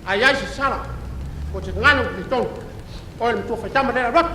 Ai ai se sala, o te gagana ua talitonu, oe le matua faitama lea alu atu.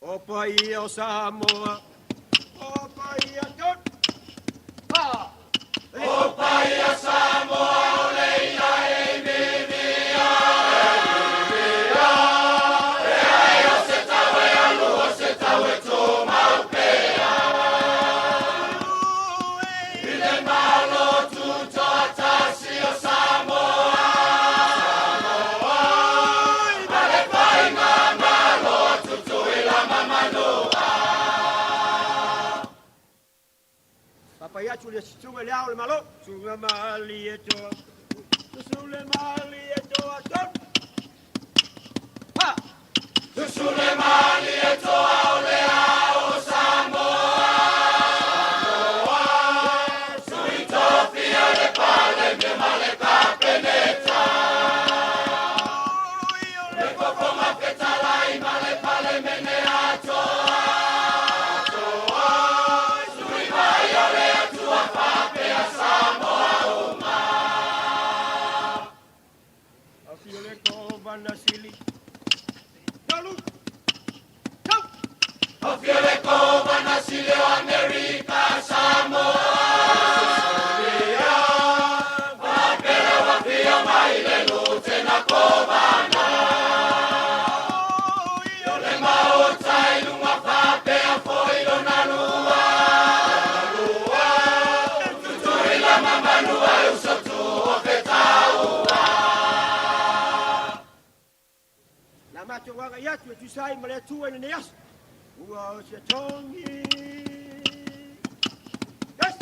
O paia o Samoa, o paia tonu. Ha! O paia Samoa o le ia e mimia, e mimia. E ai o se tau e alu o se tau e tumau pea. I le Malo Tutoatasi o Samoa, Samoa. Ma le Faigamalo a Tutuila ma Manua. Papai atu le susuga le ao le malo. Susuga Malietoa. Susu le Malietoa tonu. Ha! Susu le Malietoa o le ao o Samoa. Samoa. Sui Tofia le Palemia ma le Kapeneta. Le Fofoga Fetalai ma le Palemene atoa. Atoa. Sui mai o le Atua faapea Samoa uma. Afio le Kovana Sili. Tolu. Tau. Afio le Kovana Sili o Amerika Samoa. Faapea lau afio mai le Lutena Kovana. O le Maota i luga faapea foi lona lua. Lua. Tutuila ma Manua e uso tu o Fetaua. Na matou agai atu e tusa ai ma le Atua i lenei aso, ua o se togi. Yes!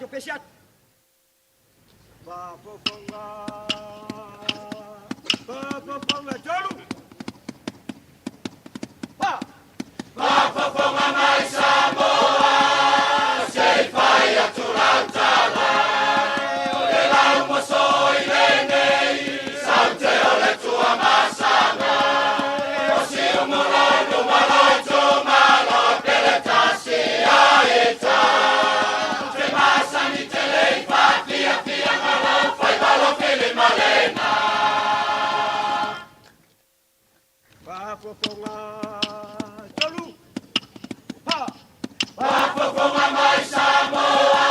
tatou pese atu. Faafofoga, faafofoga, tolu, fa. Faafofoga mai Samoa, se i fai atu lau tala, o le laumoso i lenei, saute o le Tuamasaga, o Siumu lonu ma lo itumalo, pele tasi a ita. Te masani tele i faafiafiaga lau faiva lo filimalena. Faafofoga, tolu, fa. Faafofoga mai Samoa,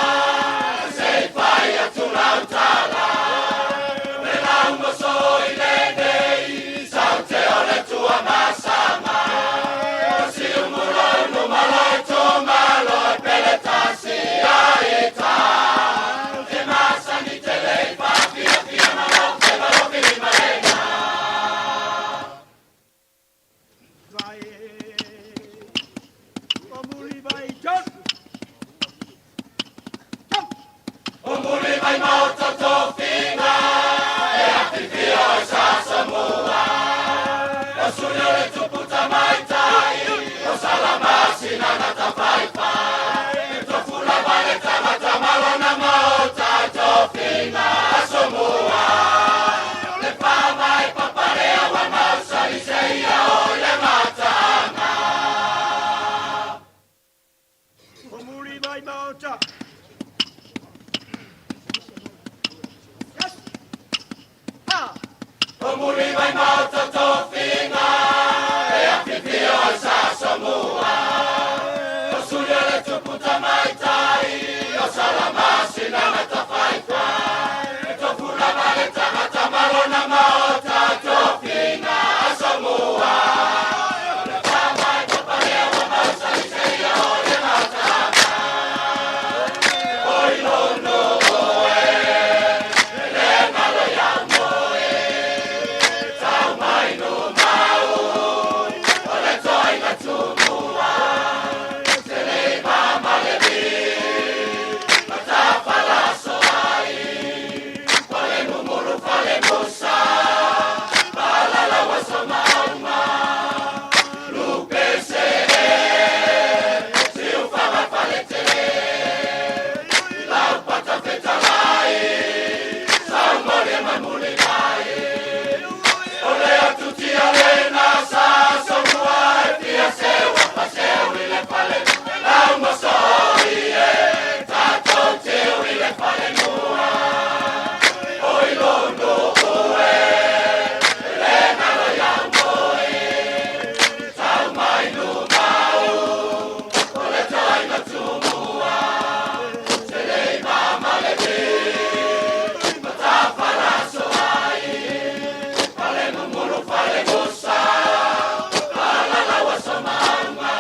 se i fai atu lau tala, le laumoso i lenei, saute o le Tuamasaga, o Siumu lonu ma lo itumalo, e pele tasi a ita. Te masani tele i faafiafiaga lau faiva lo filimalena. Vai, o muli vai, tolu, O muli mai maota tofiga, e afifio ai sa Samua. O suli o le tupu tamaitai, o Salamasina na tafaifa. E tofu lava le tagata ma lona maota tofiga Asomua. Le fava e papale aua mausali se ia o i le mataaga. O muli mai maota. Yes. Ha. O muli mai maota tofiga, e afifio ai sa Samua. O suli o le tupu tamaitai, o Salamasina na tafaifa. E tofu lava le tagata ma lona maota tofiga Asomua. Le fava e papale aua mausali se ia o i le mataaga. O i lono e, le malo iau moe, tau mai no mau, o le toaiga tumua, te le va ma le vi, matafala ai, o le mumulu fale musa, palala so mauma, lupe se siufaga fale tele, lau pata fetalai, saumole mamuli mai, o le atutia lena sa somua e fia seua paseu i le fale, lau mosoi e, tatou teu i le fale mua. O i lono e, le ngalo iau moe, tau mai numau, o le toaiga tumua, te le va ma le vi, matafala ai, fale mumulu fale musa, palala so mauma,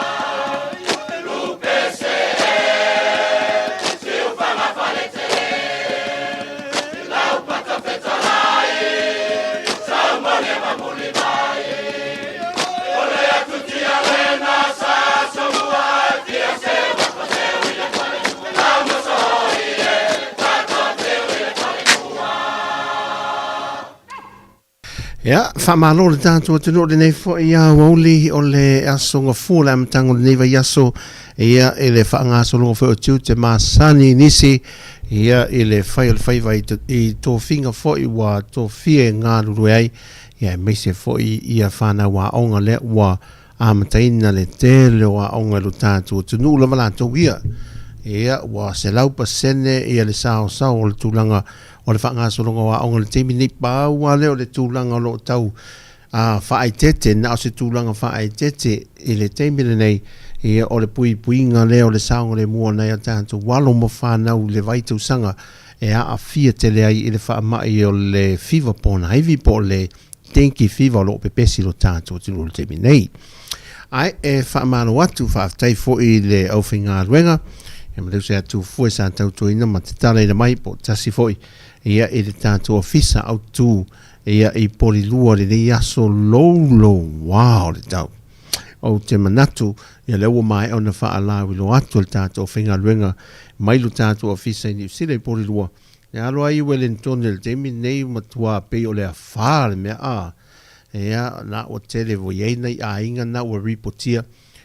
lupe se, siufaga fale tele, lau pata fetalai, saumole mamuli mai, o le atutia lena sa somua e fia seua paseu i le fale, lau mosoi e, tatou teu i le fale mua. Ia, faamalo le tatou atunuu lenei foi aoauli o le aso Gafua le amataga o lenei vaiaso, ia, i le faagasologa foi o tiute masani nisi, ia, i le fai o le faiva i, i tofiga foi ua tofia e galulue ai, ia, aemaise foi ia fanau aoga lea ua amataina le tele o aoga i lo tatou atunuu lava latou ia. Ia, ua 100% ia le saosao o le tulaga o le faagasologa o aoga i le taimi nei. Pau lava lea o le tulaga o lo o tau faaeteete, na o se tulaga faaeteete i le taimi lenei, ia, o le puipuiga lea o le saogalemu o nai a tatou alo ma fanau i le vaitausaga e aafia tele ai i le faamai o le fiva po o naivi po o le dengue fever o lo o pepesi i lo tatou atunuu i le taimi nei. Ae e faamalo atu, faafetai foi i le aufaigaluega, e ma leusa atu fue sa tautuaina ma te talaina mai po o tasi foi ia i le tatou ofisa autu ia i Polilua lenei aso loulou wow le tau. Ou te manatu, ia lea ua maea ona faalauiloa atu e le tatou faigaluega mai lo tatou ofisa i Niu Sila i Porirua, e alo ai i Uelenitone i le taimi lenei ua matua pei o le afa le mea a. Ia, na ua tele ua i ai nai aiga na ua ripotia,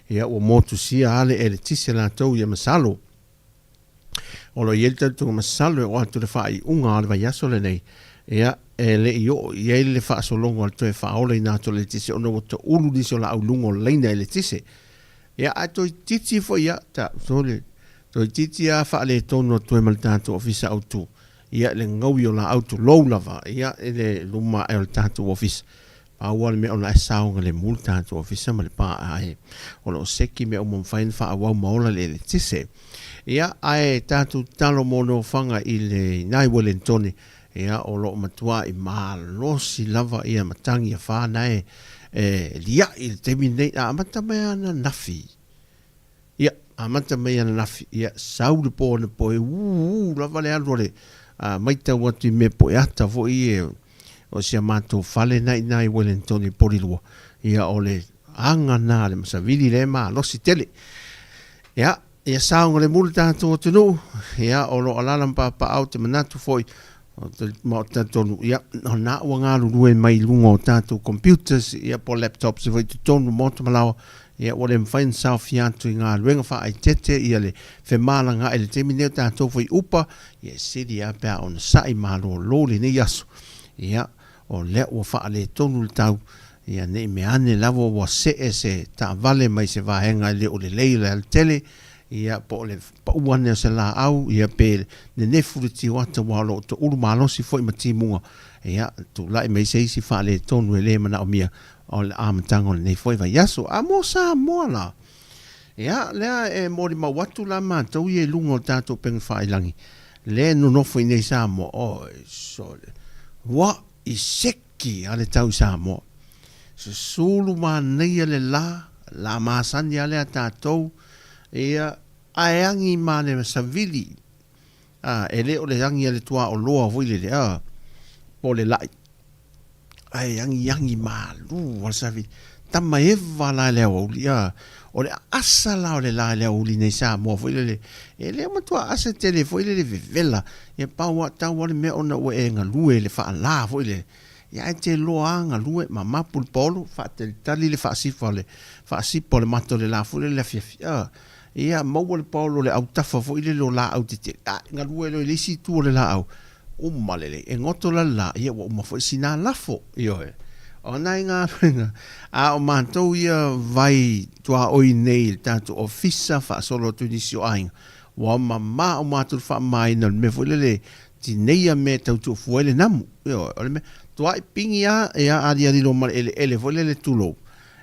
ia ua motusia lava le eletise latou, ia masalo. O lo o i ai le talitonuga masalo e oo atu i le faaiuga o le vaiaso lenei, ia, e le i oo i ai le faasologa o le toe faaolaina atu o le eletise ona ua toulu nisi o laau i luga o laina eletise. Ia, ae toeitiiti foi ia, ta, sole, toeitiiti lava faaletonu atu ai ma le tatou Ofisa Autu, ia, le gaui o laau tulou lava, ia, i le luma ae o le tatou Ofisa. Pau lava le mea o la e saogalemu le tatou ofisa ma le pa ae o lo o seki mea uma mafai ona faaauau ma ola le eletise. Ia, ae tatou tatalo mo nofoaga i le ina i Uelenitone, ia, o lo o matuai malosi lava ia matagi afa na e liai i le taimi lenei. A amata mai lava ananafi, ia, amata mai ananafi, ia, sau le po anapo e ū lava le alu o le matau atu i mea poeata foi ia o si a matou fale na i ina i Wellington i Porirua, ia o le aga na a le masavili lea e malosi tele. Ia, ia saogalemu le tatou atunuu, ia o lo o alaala ma papaaao te manatu foi ma ou te talitonu, ia, o lena ua galulue mai i luga o tatou computers, ia, po o laptops foi i totonu o maota ma laoa, ia, ua le mafai ona saofia atu i galuega faaeteete ia le femalagaai i le taimi lenei o tatou foi upa, ia, e sili lava pe a onosai malolo lenei aso, ia, o lea ua faaletonu le tau, ia, ne i meaane lava ua see se taavale mai se vaega e le o lelei le alatele, ia, po o le pau ane o se laau, ia, pe nenefu le tioata aua o lo o toulu malosi foi ma timuga, ia, tulai mai se isi faaletonu e le manaomia o le amataga o lenei foi vaiaso. A mo Samoa la, ia, lea e molimau atu la matou ia i luga o tatou upega faailangi, lea e nonofo i inei i Samoa, oi sole, ua i seki lava le tau i Samoa. Susulu manaia le la, la masani lava lea a tatou, ia, ae agi ma le savili, a, e le o le agi a le tuaoloa foi lele, a, po o le lai, ae agiagi malu lava le savili. Tama eva la i le aoauli, a, o le aasa la o le la i le aoauli nei Samoa foi lele, e le o matua aasa tele foi lele vevela, ia pau lava, tau lava le mea ona ua e galue i le faala foi lele, Ia ae te loa a galue ma mapu le paolo, faatalitali le faasifa o le faasipa o le mata o le la foi lele afiafi. A, ia maua le paolo o le autafa foi lele o laau tetele, a galue loa i le isi itu o le laau, uma lelei. E goto la le la, ia ua uma foi sina lafo, ioe. O nai galuega, a o matou ia vai tuaoi nei i le tatou ofisa faasolo atu i nisi o aiga, ua mama uma atu le faamamaina o le mea foi lele tineia mea e tau tuufua ai le namu. Ioe, o le mea, tuai pigi lava, ia aliali loa ma le eleele foi lele tulou.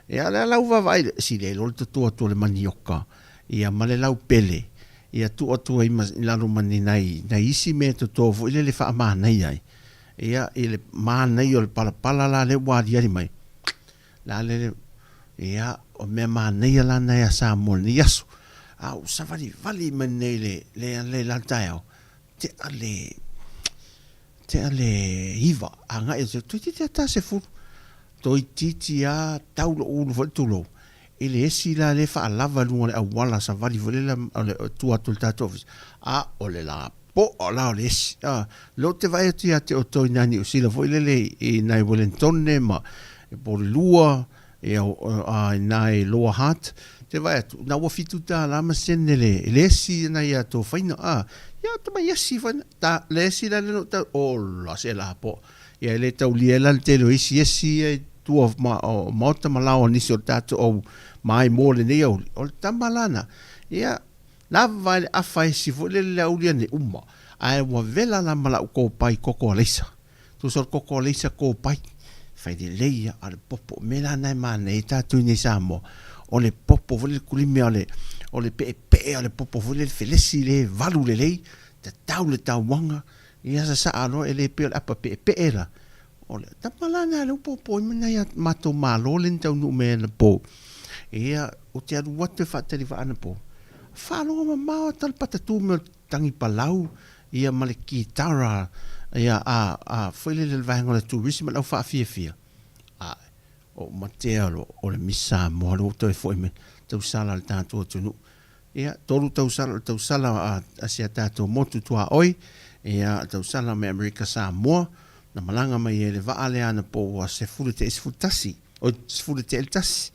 Ia o lea la ua vaavaai, sili ai loa le toto atu o le manioka, ia ma le laupele, ia tuu atu ai ma, i lalo ma ni nai, nai isi mea e toto foi lele faamanaia ai. Ia, i le manaia o le palapala la lea ua aliali mai, la lele, ia, o mea manaia la na ia Samoa i lenei aso. A ua savalivali mai nei le, le, le, le taeao, tea le tea le iva agai atu toeitiiti lava ta sefulu toeitiiti lava tau lou ulu foi tulou i le esi la lea e faalava i luga o le auala savali foi lele o le tua atu o le tatou ofisa a o le lapoa la o le esi a lea ou te vaai atu ia te outou i nai Niu Sila foi lele i nai Wellingtone ma Porirua Ia, a ina e Lower Hutt, te vaai atu, na ua $7 ma sene le, le esi na ia tō whaina, a, ia te mai esi whaina, ta, le esi la le no tau, ola se la po. Ia e le taulia e la le tele o isi esi ia i tua ma, o maota ma lao o nisi o le tātou au mai mō le nei auli, o le tama lana, ia, lava e le afa esi foi lele le auli ane uma, ae ua vela la ma lau kōpai koko a leisa. Tusa o le koko a leisa kōpai, fai lelei ia, a o le popo, o mea la na e manaia ai tatou i inei i Samoa, o le popo foi lele kulime o le, o le peepee o le popo foi lele felesi le valu lelei, tatau le tauaga, ia sasaa loa e le pei o le apa peepee la. O le tama la lena lea ua popo ai ma nai a matou malo lea na taunuu mai anapo, ia, ou te alu atu e faatali vaa anapo, faalogo mamao atu lava le patatu mai o le tagipalau, ia ma le kitara ia a a foi lele le vaega o le turisi ma le au faafiafia a O matea lo o le Miss Samoa lea ua toe foi mai tausala a le tatou atunuu. Ia, 3 tausala o le tausala a, a si a tatou motu tuaoi, ia, tausala mai Amerika Samoa, na malaga mai ai le vaa lea anapo ua 10 te 11, oi, 11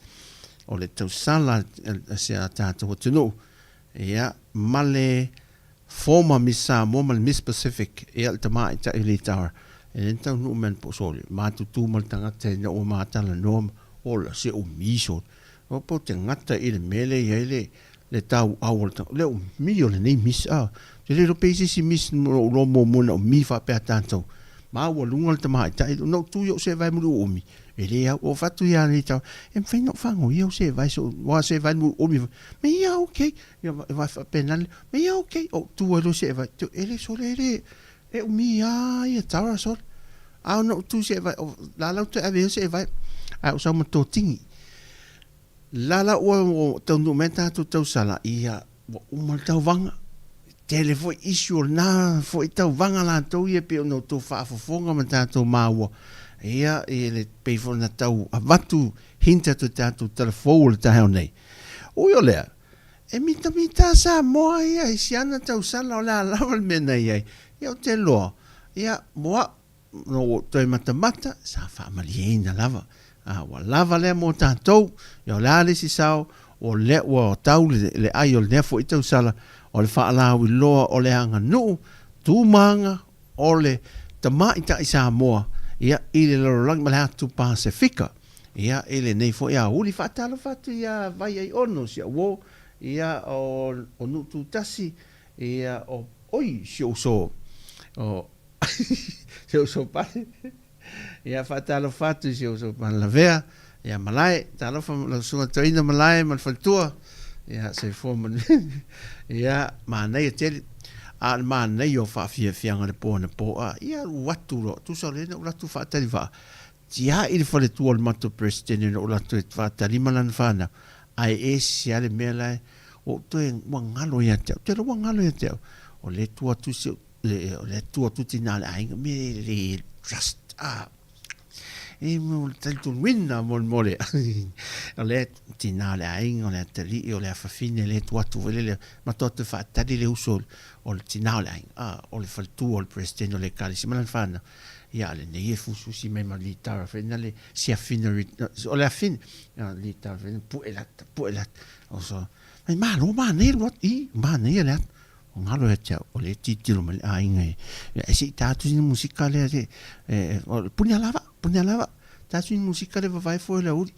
o le tausala a si a tatou atunuu, ia, ma le former Miss Samoa ma le Miss Pacific, ia, le tamaitai o Litara, e le na taunuu mai anapo sole, matutu ma le tagata ina ua matalanoa ma, ola, se umi sole. Ua pau te gata i le mea lea e i ai le, le tauau o le tagata, le umi o lenei miss a. Ou te le iloa pe i ai se isi miss na ou iloa muamua na umi faapea tatou. Maualuga le tamaitai, na ou tu i ou seevae muliuumi, e le au, ou fatu ia nei tau, e mafai ona ou fagoia ou seevae so, aua seevae muliuumi foi, me ia okay, ia aua e faapena le, me ia okay, ou tu ai loa seevae, e le sole e le, e umi lava ia Tara sole. A ona ou tu seevae, la la ou toe ave ia seevae, ae ou sau ma totigi. La la ua taunuu mai tatou tausala, ia ua uma le tauvaga. Tele foi issue o lena foi tauvaga latou ia pei ona outou faafofoga ma tatou maua. Ia, e le pei foi ona tau avatu hint atu i tatou tala fou o le taeao nei. Ui o lea, e mitamita Samoa ia i si ana tausala o le a lava le mea na i ai. Ia ou te iloa, ia mo au, Na ou toe matamata, sa faamalieina lava. A ua lava lea mo tatou, ia o le a le isi sao, o lea ua tau le, le ai o lenea foi tausala, o le faalauiloa o le aganuu, tumaga o le tamaitai Samoa, ia, i le lalolagi ma le atu Pasefika. Ia, i lenei foi aoauli, faatalofa atu ia Vaiaiono, si au uo, ia, o, o Nuututasi, ia, o, oi, si ou uso, o, Si ou uso Pale. Ia faatalofa atu i si ou uso Pale Lavea. Ia Malae, talofa lau susuga toeaina Malae ma le faletua. Ia soifua manuia. Ia manaia tele. A o le manaia o faafiafiaga le po anapo a ia alu atu loa. Tusa o lea na ou alu atu faatali vaa. Tiai le faletua o le matou Peresetene na ou alu atu e faatali ma lana fanau. Ae ese lava le mea la e ua ou toe ua galo ia te au. Ou te iloa ua galo ia te au. O lea e tua atu si ou O le Atua tu tina le aiga me le trust a e mo le talitonuina mo le mole o le tina le aiga o le atalii o le afafine le tu atu foi lele matou atu e faatali le uso o le tina o le aiga a o le faletua o le president o le ekalesia ma lana fanau ia a lenei e fusifusi mai ma litara foi na le siafina o le afine litara foi na pue lata pue lata o so mai malo manaia le i manaia le ata O galo ia te au, o lea e tilotilo mai le aiga e, e se i ta atu sina musika lea se, e, o le puni alava, puni alava, ta atu sina musika lea vavae foe le aoauli.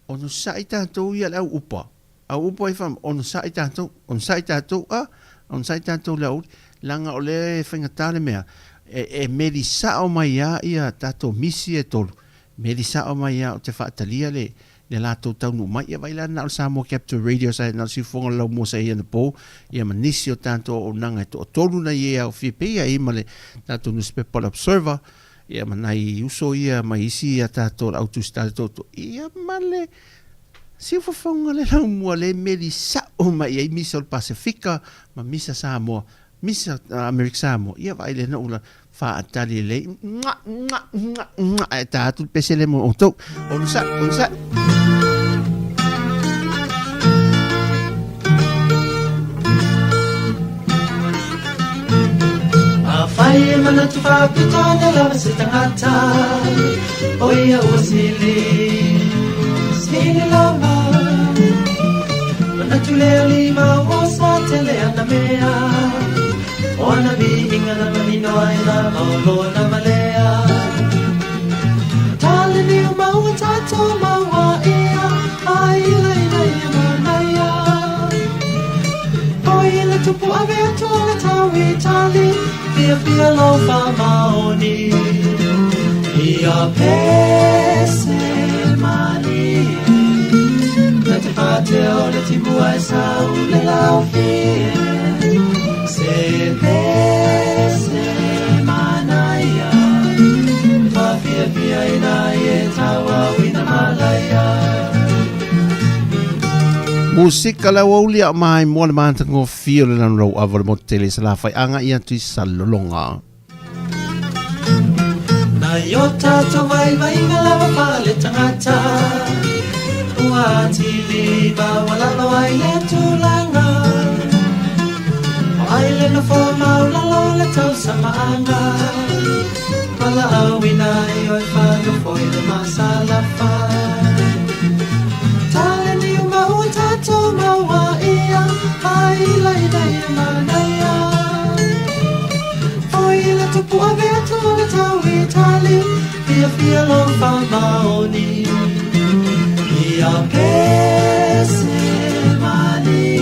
Onosai tatou ia le au upa, au upa i wham, onosai tatou, onosai tatou, a, onosai tatou le aoauli, leaga o lea e faigata le mea, e, e meli sao mai lava ia tatou misi e tolu, meli sao mai lava ou te faatalia le, le latou taunuu mai. Ia vaai la na o le Samoa Capital Radio sa na o le siufofoga o le laumua sa i ai anapo, ia ma nisi o tatou auaunaga e toatolu na i ai aofia pei ai ma le tatou nusipepa o le Observer, ia ma nai uso ia mai isi a tatou le au tusitala toto, ia ma le siufofoga le laumua le meli sao mai ai misa o le Pasefika ma misa Samoa Misa Amerika Samoa, ia vaai lea na ula faatali lelei, nga, nga, nga, nga, ae ta atu le pese lea mo outou. Onosai, onosai. Afai e manatu faapitoa na lava se tagata, o ia ua sili, sili lava. Manatu le alii ma ua sa tele ana mea, o ana viiga na manino ai na mau lona malea. Tale niu maua tatou maua ia, ai ila ila ia manaia. O ia le tupu ave atu o le tau i tali, fiafia lau faamaoni. Ia pese malie, Na te whātea o le timu ai sau le lau fie. Se pese manaia, Whawhiawhia ina e taua wina malaia. Musika le aoauli a mai mo le matagofie o le lanu lauava o le motu tele i Salafai agai atu i Salelologa. Na Nai o tātou vaivaiga lava faale-tagata, ua atili maualalo ai lea tulaga. O ai le nofoa maulalo o le tausamaaga, valaauina ai oe faanofo i le masalafa. Taleni uma ua tatou maua ia, ai la ina ia manaia. Oi le tupu ave atu o le tau Itali, fiafia lou faamaoni. Ia pese malie,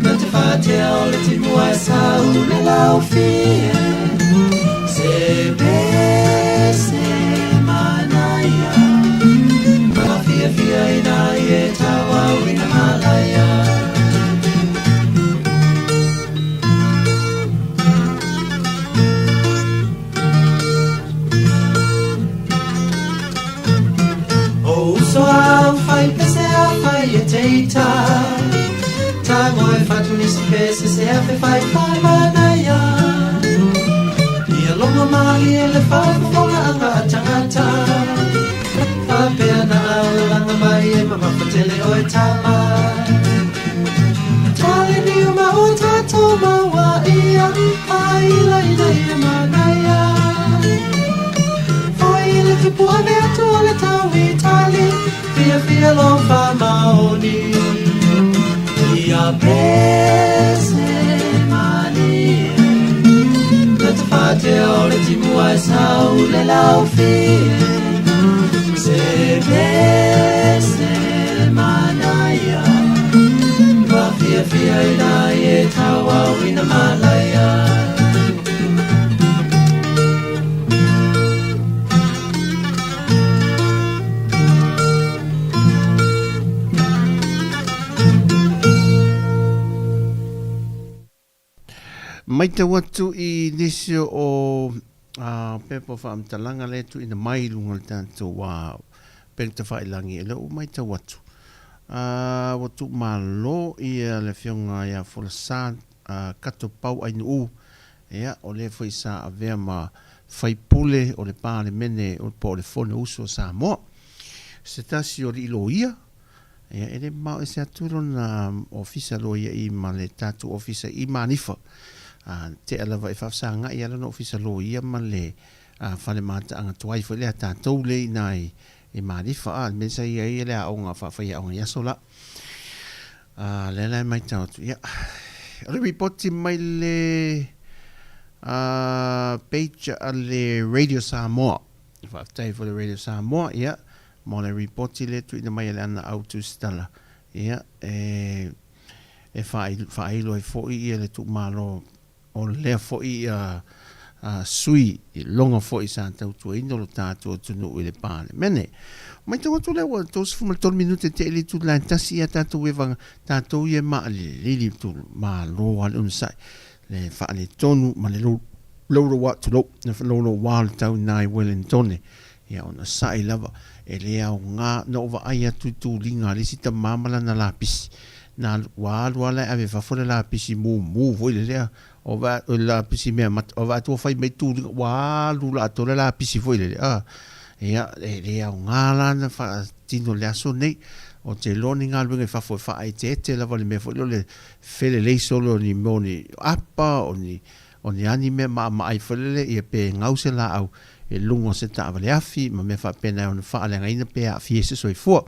na te faatea o le timu ae sau le laufie. Se pese manaia, ma fiafia ina e tauau ina malaia. O uso au fai pese a fai e teita Tango e fatu nisi pese se afe fai fai manaia Ia logo mali e le faafofoga anga a tangata Faapea na au lalaga mai e mamafa tele oe tama Tale niu ma o tatou maua ia ai la ina ia manaia Foi le tupu ave atu o le tau Itali Fiafia lou faamaoni Ia pese malie Na te faatea o le timu ae sau le laufie Se pese manaia Ua fiafia ina e tauau ina malaia. Matau atu i nisi o pepa faamatalaga lea e tuuina mai i luga o le tatou upega tafailagi, o lea ua matau atu ua tuumalo le Afioga ia Folasa Kato Pau Ainuu, ia, o lea foi sa avea ma faipule o le Palemene po o le Fonousu a Samoa, se tasi o alii loia. Ia, e le mamao ese atu lona ofisa loia i ma le tatou ofisa i Manifa. A tea lava e faafesagai lava lona ofisa loia ma le fale mataaga tuai foi lea a tatou lea i ina i Manifa. A, le mea sa i ai le aoga faafaiaoga i aso la. A, lea la e matau atu, ia, o le ripoti mai le page a le Radio Samoa. Faafetai foi le Radio Samoa, ia, Mo le ripoti lea tuuina mai e le Ana Au Tusitala, ia, e, e faailo ai foi ia le tuumalo o lea foi ia sui loga foi sa tautuaina lo tatou atunuu i le Palemene. Matau atu lea ua 33 minute te i le itu la e tasi ia tatou e vanga, tatou ia e maalilili tu malo a le onosai, le faaletonu ma le louloua, tulou, le louloua o le tau i na i Wellingtone. Ia ona sa'i lava, e le aoga na ou vaai atu i tuliga a le isi tama ma lana lapisi, na ua alu lava la e ave i fafo le lapisi mumu foi le lea, o le lapisi meamata, o vaai atu ua fai mai tuliga, ua alu la atoa le lapisi foi lele, a. Ia, e le aoga la na faatino i le aso nei. Ou te iloa ni galuega i fafo e faaeteete lava i le mea foi lea o le felelei solo o ni mea o ni apa, o ni O ni a ni mea maamaai foi lele ia pe gau se laau i luga o se taavale afi ma mea faapena e ono faaleagaina pe aafia ai se soifua.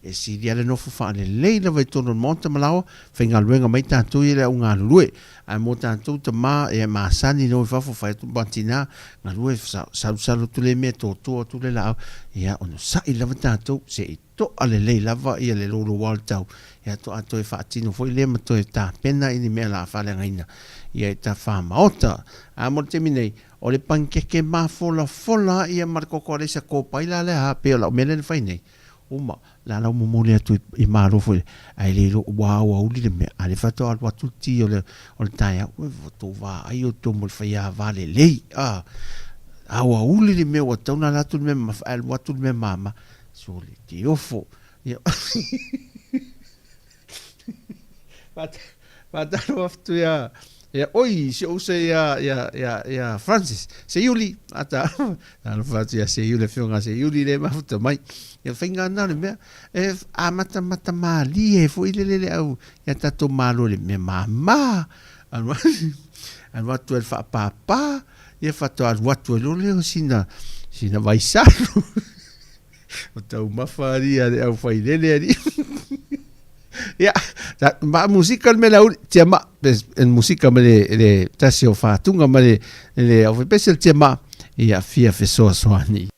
E sili lava le nofo faalelei lava i totonu o le maota ma laoa, faigaluega mai tatou ia le au galulue. Ae mo tatou tama ia e masani no i fafo fai atu ma tina galue salusalu atu le mea totoa atu le laau ia onosai lava tatou se i toa lelei lava ia le louloua o le tau, ia toa toe faatino foi lea ma toe tapena i ni mea la faaleagaina ia i ta famaota. A mo le taimi nei, o le panikeke mafolafola ia ma le koko aleisa kopai la lea ha pei o lau mea lea na fai nei. Uma, la lau momoli atu i malo foi, ae le iloa ua aoauli le mea, a lea faatoa alu atu le ti o le o le taeao, ua tou vaai outou mo le faiava lelei, a aoauli le mea ua tatau ona alu atu le mea mamafa, ae alu atu le mea mama. Sole te ofo. Ia. Faatalofa atu ia Ia, oi, si ou uso ia, ia, ia, ia Francis, Seiuli, ata, talofa atu ia Seiuli, afioga a Seiuli le mafuta mai. Ia, faiga na o le mea, e amatamata malie foi lele le au, ia tatou malo i le mea mama. Alu, alu atu ai le faapapa, ia faatoa alu atu ai loa lea o sina, sina vaisalo. O taumafa alii a le aufailele alii. Ia, ma musika le mea le auli, tia ma, el musika ma le, le tasi o fātuga ma le, le aufaipese le tia ma, ia fia fesoasoani.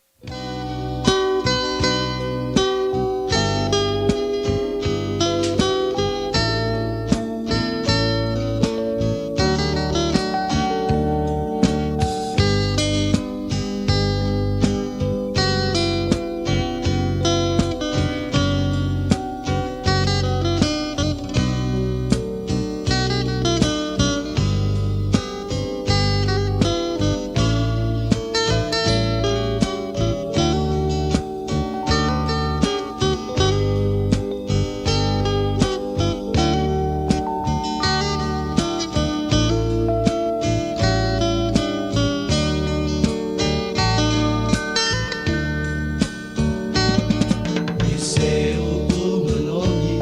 I se upu manogi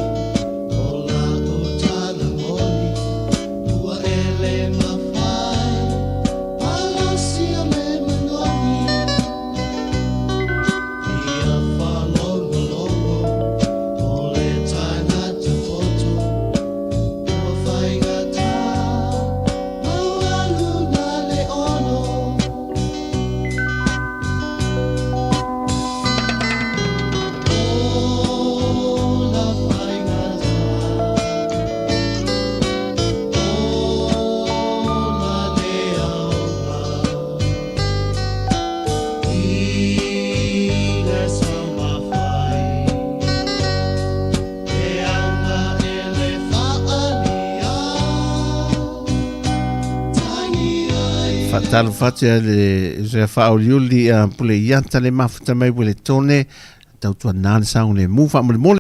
o la utala moni ua ele mafai malosi o le manogi ia faalogologo o le tagata poto ua faigata maualuga le ono. Faatalofa atu ia le uso ia Faaoliuli a Pule Iata le mafuta mai Ueletone tautuana le saogalemu faamolemole.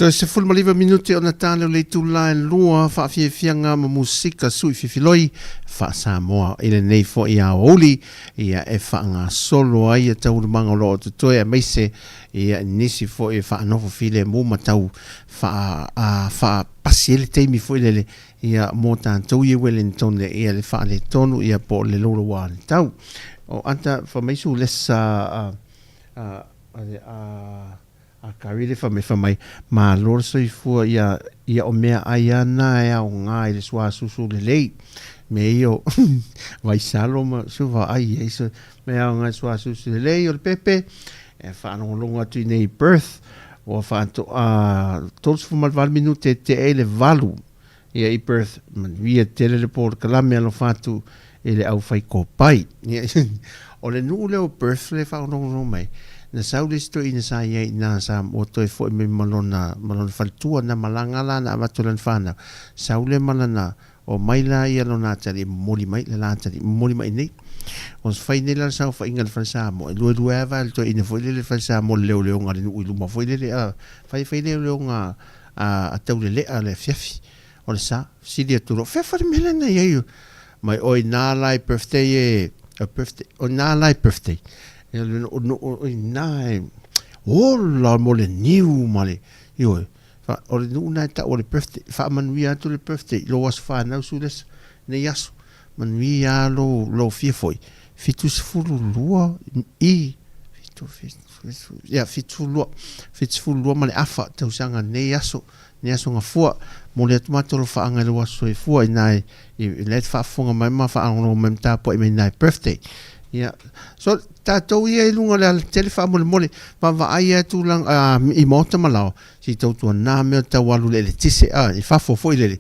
Toe 19 minute ona tale o le itula e 2, faafiafiaga ma musika sui fifiloi faa-Samoa i lenei foi aoauli, ia e faagasolo ai ia taualumaga o lo o totoe, aemaise ia nisi foi e faanofo filemu ma tau faapasi ai le taimi foi lele ia mo tatou i Wellington ia le faaletonu ia po o le louloua o le tau. O ata fai mai su lesa a a Kari le fai mai fai mai malo le soifua ia ia o meaai a na e aoga i le suasusu lelei mea ia o vaisalo ma suva ai ai so mea aoga i le suasusu lelei o le pepe e faalogologo atu i nei i Perth ua faatoa 38 minute e tea ai le 8 ia i Perth. Manuia tele le polokalame, alofa atu i le aufaikopai. Ia, o le nuu lea o Perth le faalogologo mai, na sau le isi toeaina sa i ai i ina sa ua toe foi mai ma lona ma lona faletua na malaga la na avatu e lana fanau, sau lea ma lana Omai la ia lona atalii e momoli mai le la atalii, momoli mai nei. O fai nei la le saofaiga i le fale Samoa, e luelue lava le toeaina foi lele i le fale Samoa i le leoleoga a le nuu i luma foi lele, a, fai fai leoleoga a Taulelea le afiafi o le sa. Fesili atu loa, fea fale mea lea na i ai? Mai, oi na la e birthday e, o birthday, o na la e birthday. Ia le nuu, nuu, oi na e, ola mo le niu ma le, ioe. O le nuu lena e tau o le birthday. Faamanuia atu le birthday i lou aso fanau Sulesa, nei aso. Manuia lava lou, lou fia foi. 72 i, fitu, fitu, fitu, ia, 72, 72 ma le afa tausaga nei aso, nei aso gafua. Momoli atu matou alofaaga i lou aso soifua ina e, i, la e te faafofoga mai ma faalogologo mai ma tapuai mai ina e birthday. Ia, so, tatou ia i luga o le alatele faamolemole, vaavaai lava tulaga, i maota ma laoa, Se i tautuana mea tau alu i le eletise a i fafo foi lele,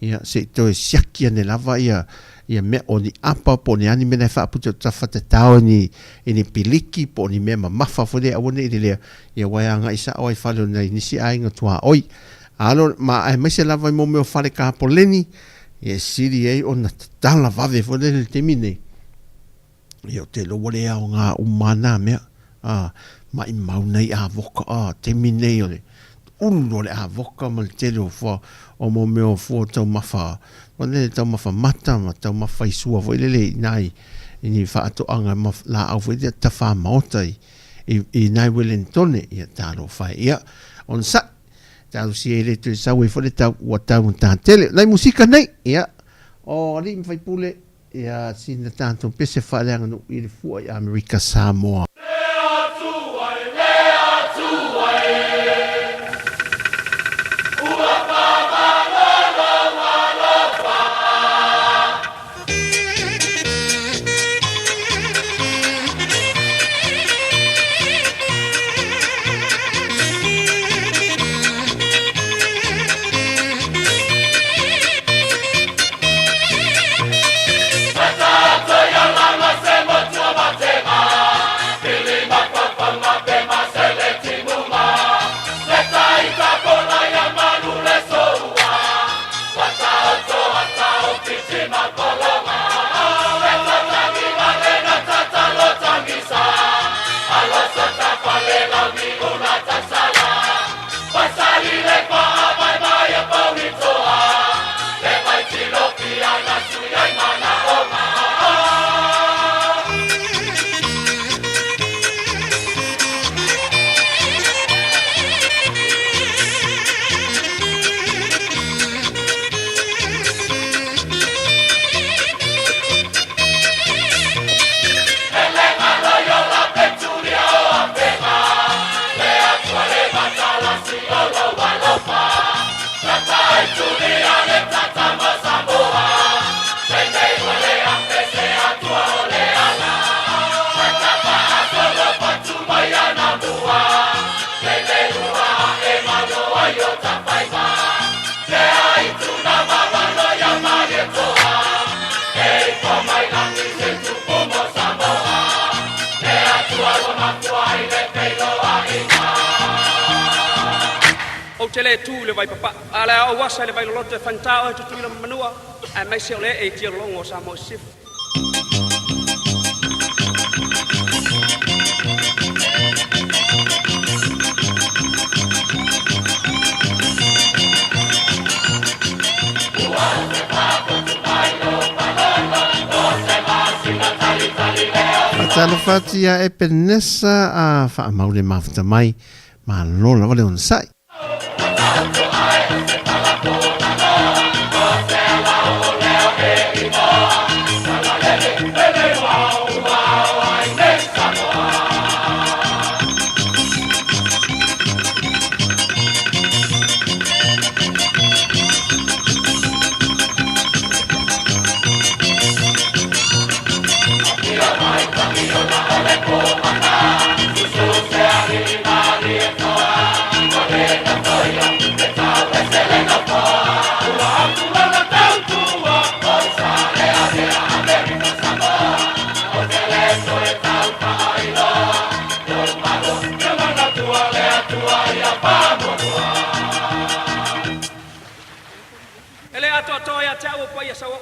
ia se i toe siaki ane lava ia ia mea o ni apa po o ni a ni mea na e faaputa o tafatatao i ni i ni piliki po o ni mea mamafa foi lea aua ne i lelea, ia aua e agai sao ai i fale o nai nisi aiga tuaoi. Alo ma aemaise lava i mo mea o fale kapoleni, ia e sili ai ona tatala vave foi lele i le taimi nei. Ia, ou te iloa ua le aoga uma lava na mea, a, maʻimau nai avoka, a, taimi nei o le ulu o le avoka ma le tele o fua, o mo mea o fua taumafa, foi lele taumafa mata ma taumafa faisua foi lele i nai, i ni faatoaga ma laau foi lea tafa maota i, i, i nai Welentone, ia talofa e. Ia, onosai, talosia e le toe sau ai foi le tau, ua taugata tele. Nai musika nei, ia, o alii ma faipule, Ia sina tatou pese faaleaganuu i le fua i Amerika Samoa. Ou te le tu i le vaipapaa, a o le a ou asa i le vailoloto e faigata oe Tutuila ma Manua, aemaise o le ee i tialologo o Samoa i Sisifo. Faatalofa atu ia Epenesa a faamau le mafuta mai. Malo lava le onosai. E le atoatoa ia te au o paia sauoo.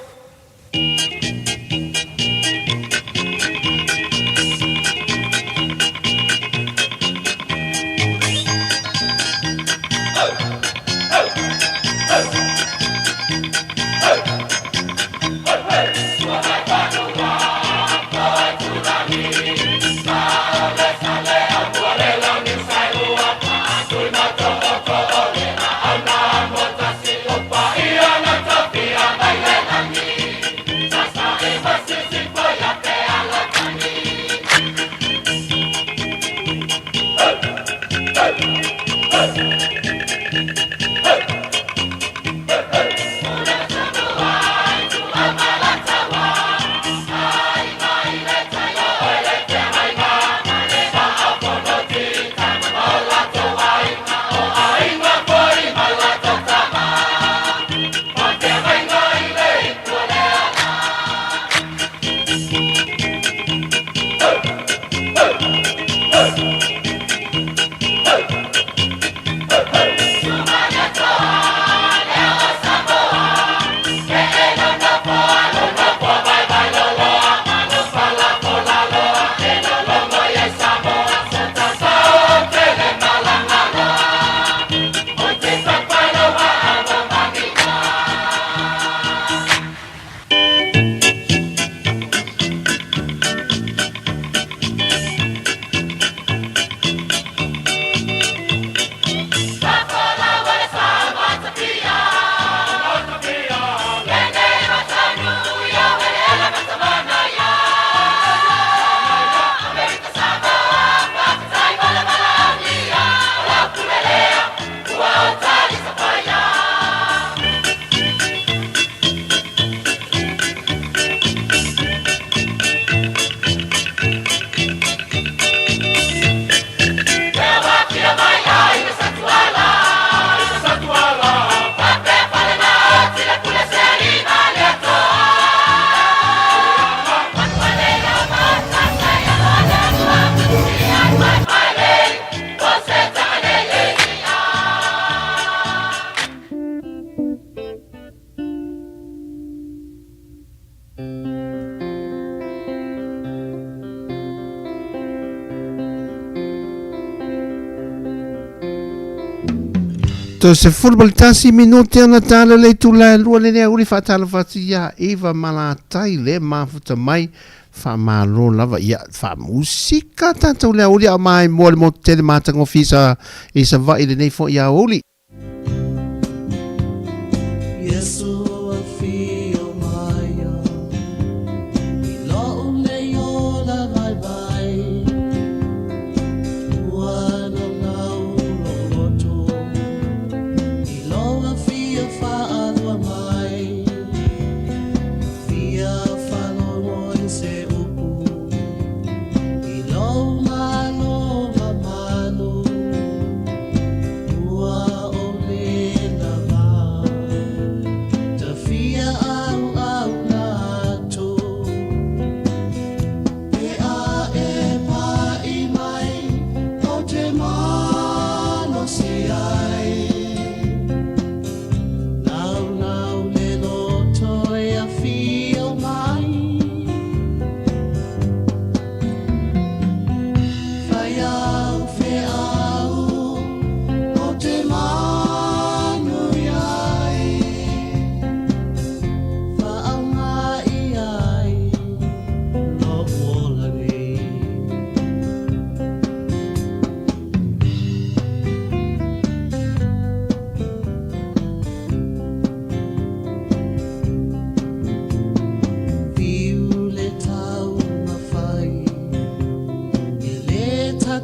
Toe 11 minute ona tala le itula e lua lenei aoauli faatalofa atu ia Eva Malatai le mafuta mai faamalo lava ia faamusika tatou le aoauli a o maimoa le motu tele matagofie sa i Savaii lenei foi aoauli.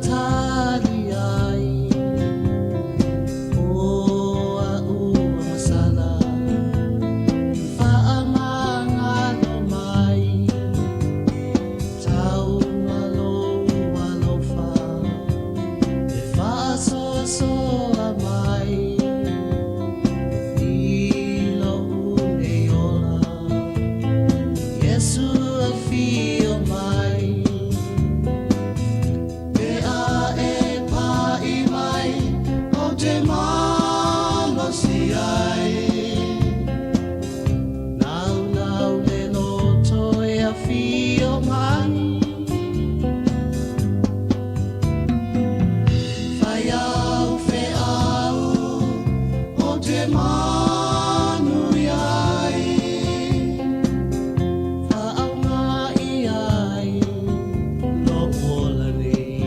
tali ai O a'u agasala Faamagalo mai Tau ma lou alofa E faasoasoa mai I lo'u nei ola Iesu afio mai Pe a e pa'i mai Ou te malosi ai Naunau le loto e afio mai Fai au feau Ou te manuia ai Faaaoga i ai lo'u ola nei.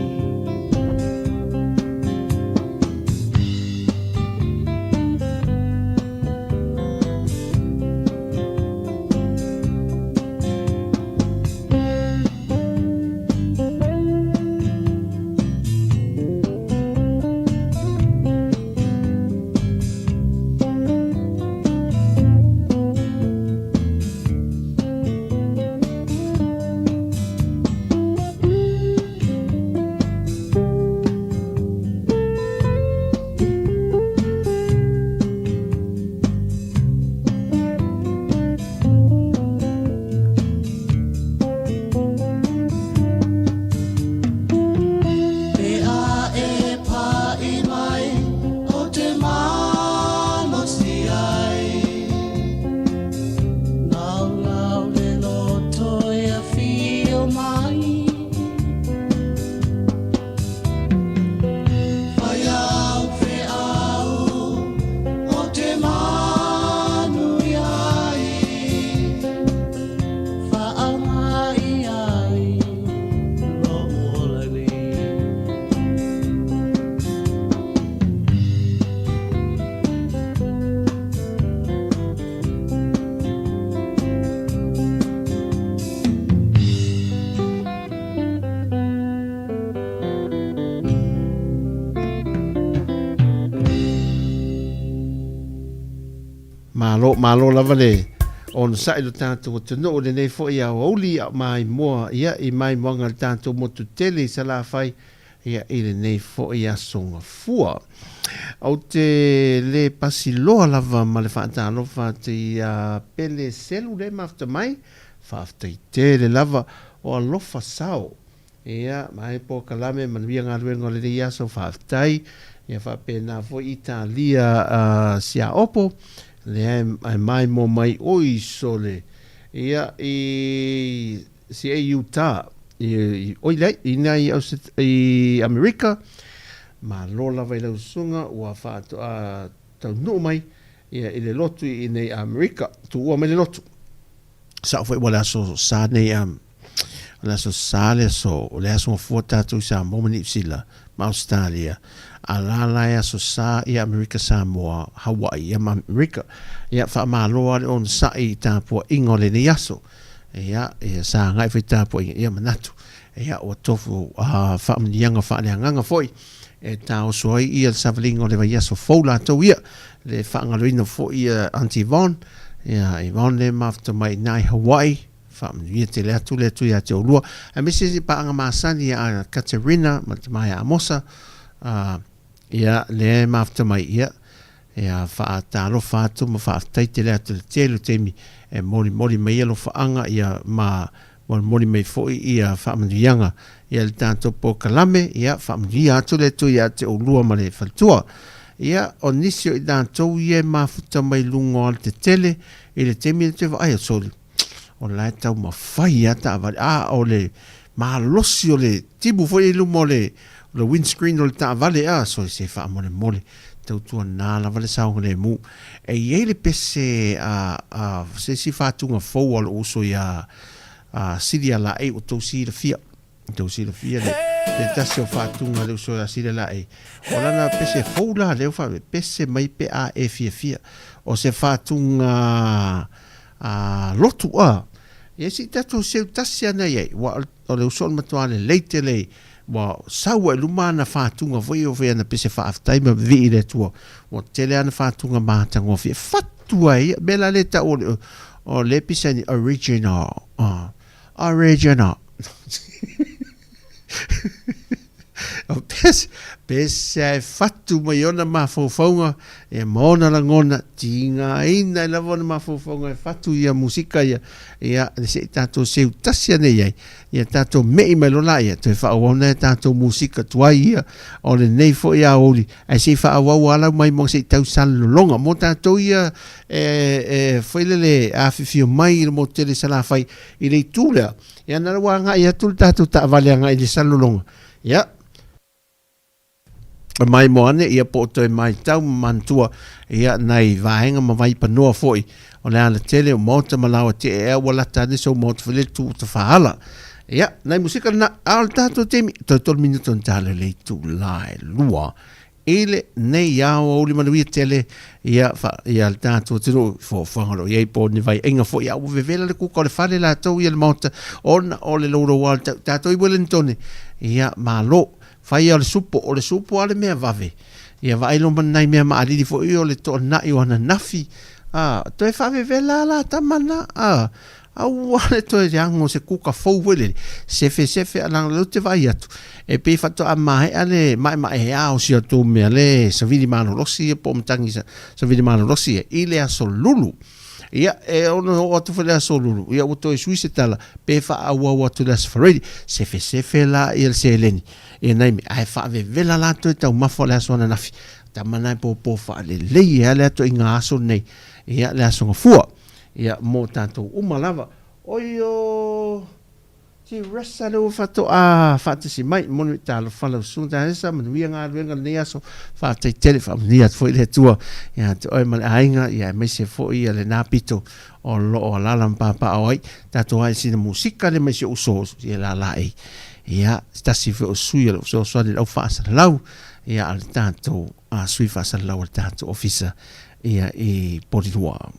Pe a e pa'i mai ou te malosi ai Naunau le loto e afio mai Fai au feau ou te manuia ai Faaaoga i ai lo'u ola nei. Malo, malo lava le onosai lo tatou atunuu i lenei foi aoauli a o maimoa ia i maimoaga a le tatou motu tele i Salafai ia i lenei foi aso gafua. Ou te le pasi loa lava ma le faatalofa atu ia Pele Selu le mafuta mai, faafetai tele lava o alofa sao. Ia, mai polokalame manuia galuega o lenei aso, faafetai. Ia faapena foi Italia Siaopo, lea e maimoa mai oi sole. Ia, i si e Utah, i, oi leai, i nai i Amerika, malo lava i lau susuga ua faatoa taunuu mai ia i le lotu i nei Amerika, tuua mai le lotu. Sao foi ua le aso sa nei o le aso sa le aso, o le aso gafua tatou i Samoa ma Niu Sila ma Ausetalia, a la la e aso sa ia Amerika Samoa, Hawaii ia ma Amerika. Ia faamalo lava le onosai i tapuaiga o lenei aso. Ia, ia sa agai foi tapuaiga, ia manatu. Ia ua tofu faamanuiaga faaleagaga foi e taoso ai ia le savaliga o le vaiaso fou latou ia, le faagaloina foi ia Aunty Yvonne, ia Yvonne le mafuta mai i ina i Hawaii, faamanuia tele atu le Atua ia te oulua, aemaise se paaga masani ia Katerina ma le tama ia Amosa, ia lea e mafuta mai ia, Ia faatalofa atu ma faafetai tele atu i le tele o taimi e molimoli mai alofaaga ia ma molimoli mai foi ia faamanuiaga ia le tatou polokalame ia faamanuia atu le Atua ia te oulua ma le faletua. Ia o nisi o i latou ia e mafuta mai luga o alatetele i le taimi le toe vaai atu sole o la e taumafai lava taavale a o le malosi o le timu foi i luma o le windscreen o le taavale a sole se faamolemole Tautuana lava le saogalemu. E i ai le pese a, a se isi faatuga fou a lou uso ia a Silia Laei ua tou silafia. Ua tou silafia le, le tasi o faatuga a le uso ia Silia Laei. O lana pese fou la lea ua faapea, pese mai pe a e fiafia. O se faatuga a lotu a. Ia se i tatou seu tasi ana i ai, ua o le uso o le matua lelei tele i. Ua sau ai luma ana fatuga foi ia fai ana pese faafetai ma vivii i le Atua. Ua tele ana fatuga matagofie. Fatu ai ia. Mea la lea e tau o le, o le pisa ni original. Original. O pese, pese ae fatu mai ona mafaufauga ia ma ona lagona, tigaina ai lava ona mafaufauga e fatu ia musika ia, ia se i tatou seu tasi ane i ai, ia tatou me'i mai loa laia, toe faaauau nai a tatou musika tuai ia o lenei foi aoauli, ae se i faaauau lava lau maimoa se i tau salelologa mo tatou ia e, e foi lele afifio mai i le motu tele i Salafai i le itu lea, ia na ua agai atu le tatou taavale agai i le salelologa, ia maimoa ane ia po o toe maitau ma manatua ia nai vaega ma vaipanoa foi o le alatele o maota ma laoa te ea ua lata ane sou maota foi lele tu tafaala. Ia, nai musika lena, a o le tatou taimi, toe tolu minuta ona tala le itula e lua i lenei ao aoauli manuia tele ia, fa, ia le tatou atunuu i fuafuaga o lo o i ai po o ni vaiaiga foi a ua vevela le kuka o le fale latou ia le maota ona o le louloua o le tau tatou i Wellington ia malo Fai o le supo, o le supo a le mea vave. Ia vaai loa ma nai mea maʻalili foi o le toanai o ananafi. A, toe faavevela la tama na. A, aua le toe leaga o se kuka fou foi lele. Sefe sefe a leaga lea ou te vaai atu, e pei faatoa maea le maemaea o si a outou mea le savili malolosi ia po o matagi savili malolosi ia i le aso Lulu. Ia, e ono oo atu foi le aso Lulu, ia ua toe sui se tala, pe faaauau atu i le aso Faraili. Sefesefe la ia le seleni i nai mea, ae faavevela latou i taumafa o le aso ananafi. Tama na e pōpō faalelei ai le atoaiga aso lenei, ia le aso Gafua, ia mo tatou uma lava. Oio! Teresa lea ua faatoa faatasi mai, moni mai talofa lau susuga Teresa, manuia galuega lenei aso, faafetai tele, faamanuia atu foi le Atua ia te oe ma le aiga, ia aemaise foi ia lena pito o lo o alaala ma papaaao ai, tatou ae sina musika lea mai si ou uso ia lala ei, ia se tasi foi o sui o lo o fesoasoani i le au faasalalau, ia a le tatou sui faasalalau a le tatou ofisa ia i Porirua.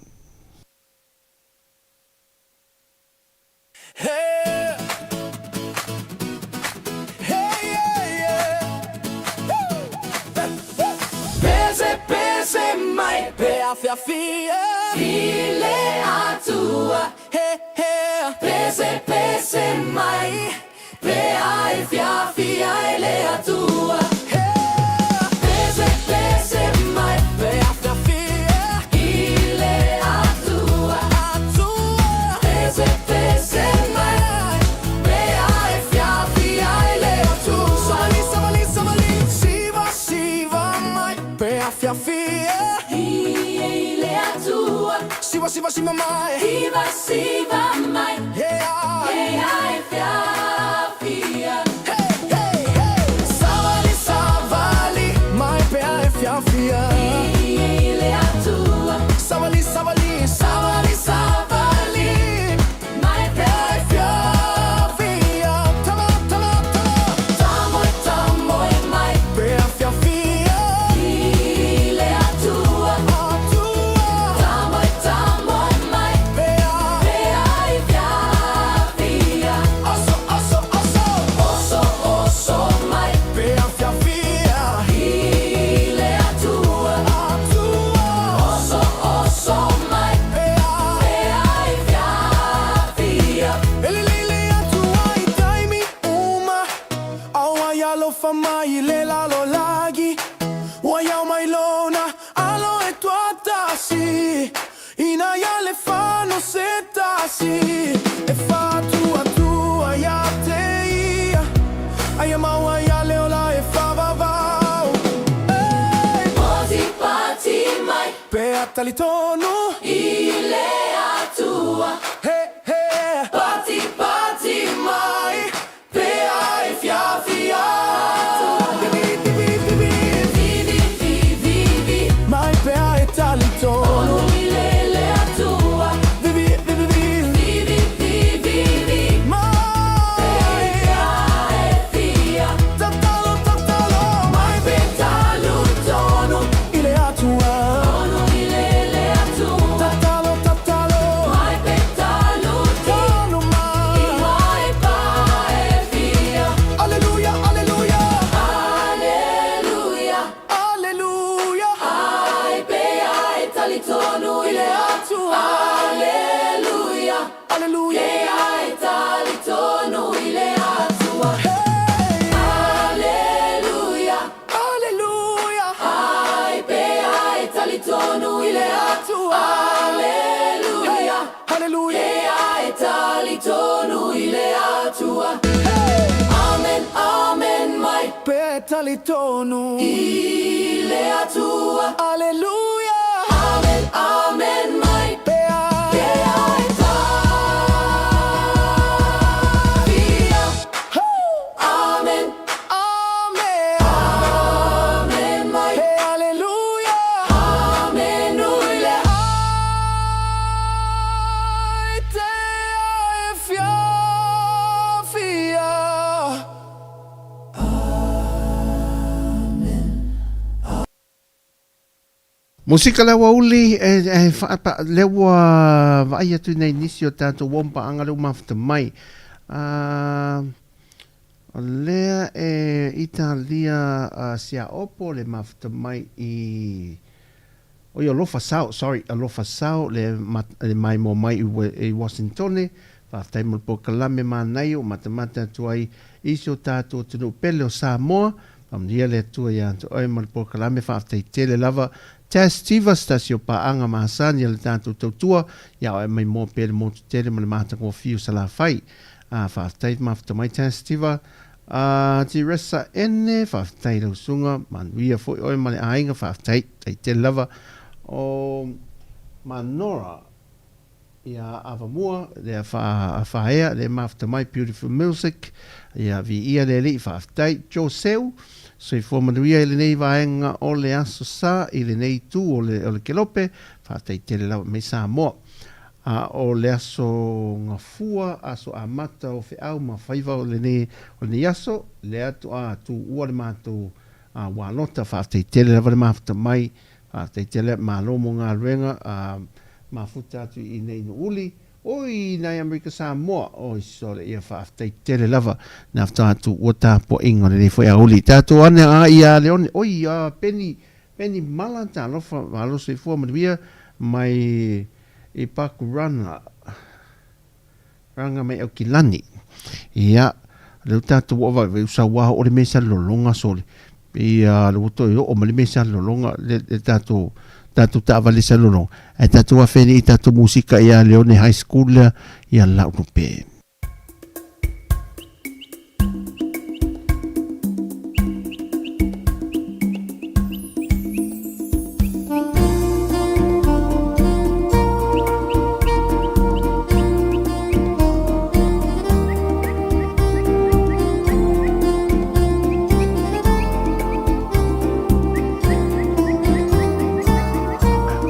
Atua. Amen, amen mai. Pea e talitonu. I le Atua. Aleluia. Amen, amen mai. Pea. Pea e tafia. Amen. Amen. Amen mai. He aleluia. Amenuia. Ai te e fiafia. Musika le aoauli e, e whaapa, le ua vaai atu nei nisi o tātou wompa anga le mafuta mai. O lea e Italia Siaopo le mafuta mai i Oi alofa sao, sorry, alofa sao le, le maimoa mai i, i Washingtone. Faafetai mo le polokalame manaia ua matamata atu ai i si o tātou atunuu pele o Samoa. Faamanuia le Atua ia te oe ma le polokalame. Faafetai tele lava. Tess Tiva, se tasi o paaga masani a le tātou tautua, ia oe maimoa pea le motu tele ma le matagofie o Salafai. Faafetai mafuta mai Tess Tiva. Tiresa Ene, faafetai i lau susuga, manuia foi oe ma le aiga, faafetai, faafetai tele lava. O Manora ia Avamua, lea Faaea, lea mafuta mai, beautiful music, ia viia le Alii, faafetai. Joseu, soifua manuia i lenei vaega o le Aso Sa i lenei itu o le, o le Kelope, faafetai tele lava mai Samoa. A o le aso Gafua, aso amata o feau ma faiva o lenei, o lenei aso, lea toa tuua le matou ualota, faafetai tele lava le mafuta mai, faafetai tele, malo mo galuega, mafuta atu i inei Nu'uli, oi nai Amerika Samoa, oi sole ia faafetai tele lava, na faatoa tuua tapuaiga o lenei foi aoauli. Tatou ane a ia Leone, oi a Peni, Peni Mala, talofa, malo soifua manuia mai i Pakuranga, ranga mai Aukilani. Ia, lea ua tatou oo vaivai usa ua oo le mea sa lolonga sole. Ia, le ua toe oo ma le mea sa lolonga le, le tatou tatou taavale sa lolonga. Ae tatou afe nei i tatou musika ia Leone High School lea, ia Laulope.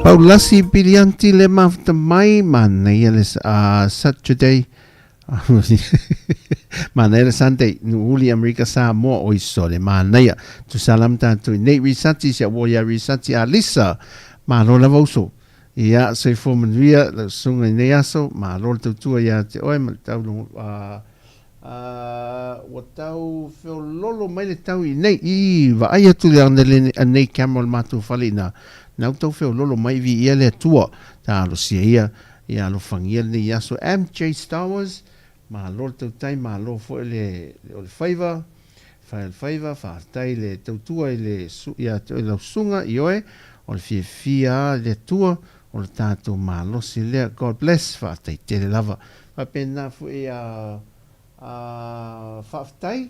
Paulasi Pilianti le mafuta mai, manaia le Saturday Manaia le Sunday, Nu'uli Amerika Samoa oi sole manaia. Tusa la ma tatou i nei risati si au ia risati a Lisa. Malo lava uso. Ia soifua manuia lau susuga i nei aso, malo le tautua ia te oe ma le tau ua tau feololo mai le tau i nei i vaai atu le anei camera o le matou fale ina nau tau feololo mai viia le Atua talosia ia Ia alofagia lenei aso MJ Star Wars, malo le tautai, malo foi le o le faiva, fai o le faiva, faafetai le tautua i le ia te oe lau susuga, ioe, o le fiafia a le Atua, o le tatou malosi lea, God bless, faafetai tele lava. Faapena foi a A faafetai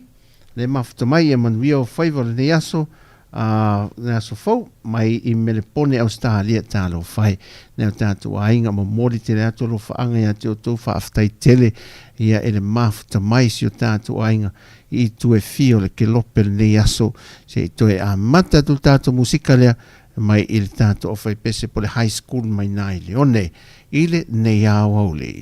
le mafuta mai ia manuia o faiva o lenei aso, a le aso fou mai i Melepone Ausetalia talofa e nai o tatou aiga momoli tele atu alofaaga ia te outou faafetai tele ia e le mafuta mai si o tatou aiga i itu e fia o le kelope lenei aso se i toe amata atu le tatou musika lea mai i le tatou aufaipese po le high school mai na i Leone i lenei aoauli.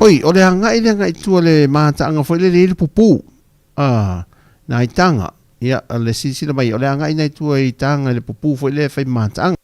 Oi, o le agai le agai tua le mataaga foi lele i le pupū. Ah, nai taga. Ia, le silasila mai, o le agai nai tua i taga i le pupū foi lea e fai mataaga.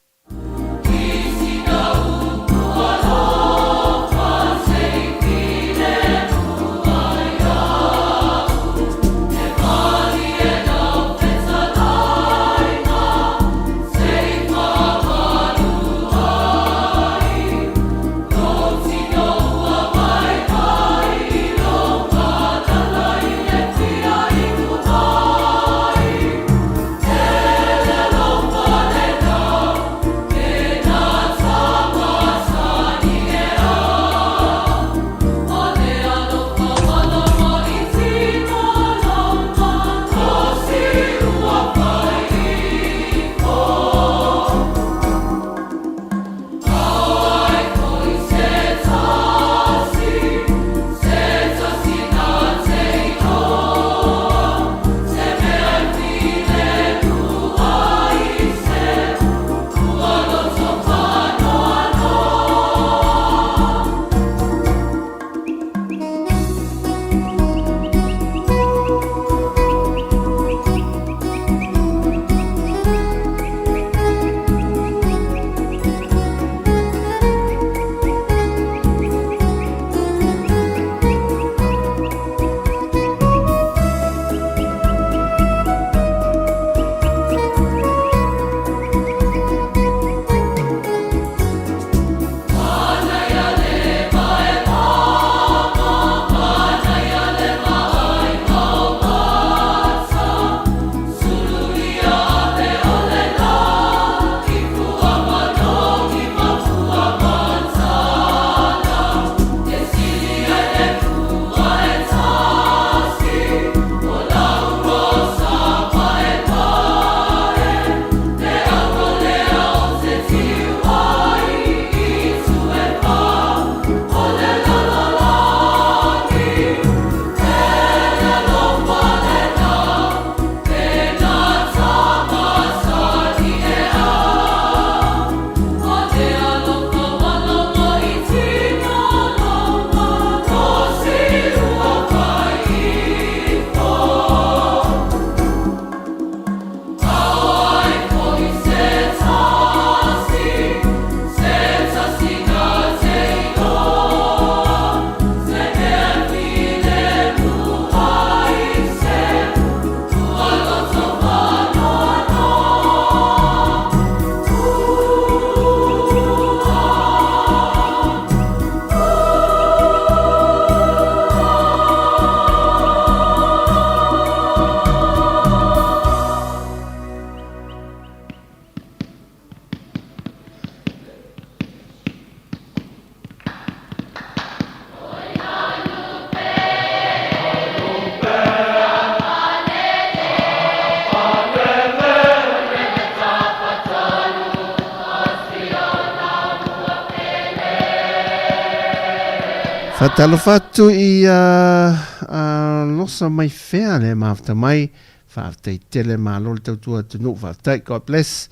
Faatalofa atu i a Losa mai fea le mafuta mai. Faafetai tele malo le tautua atunuu. Faafetai. God bless.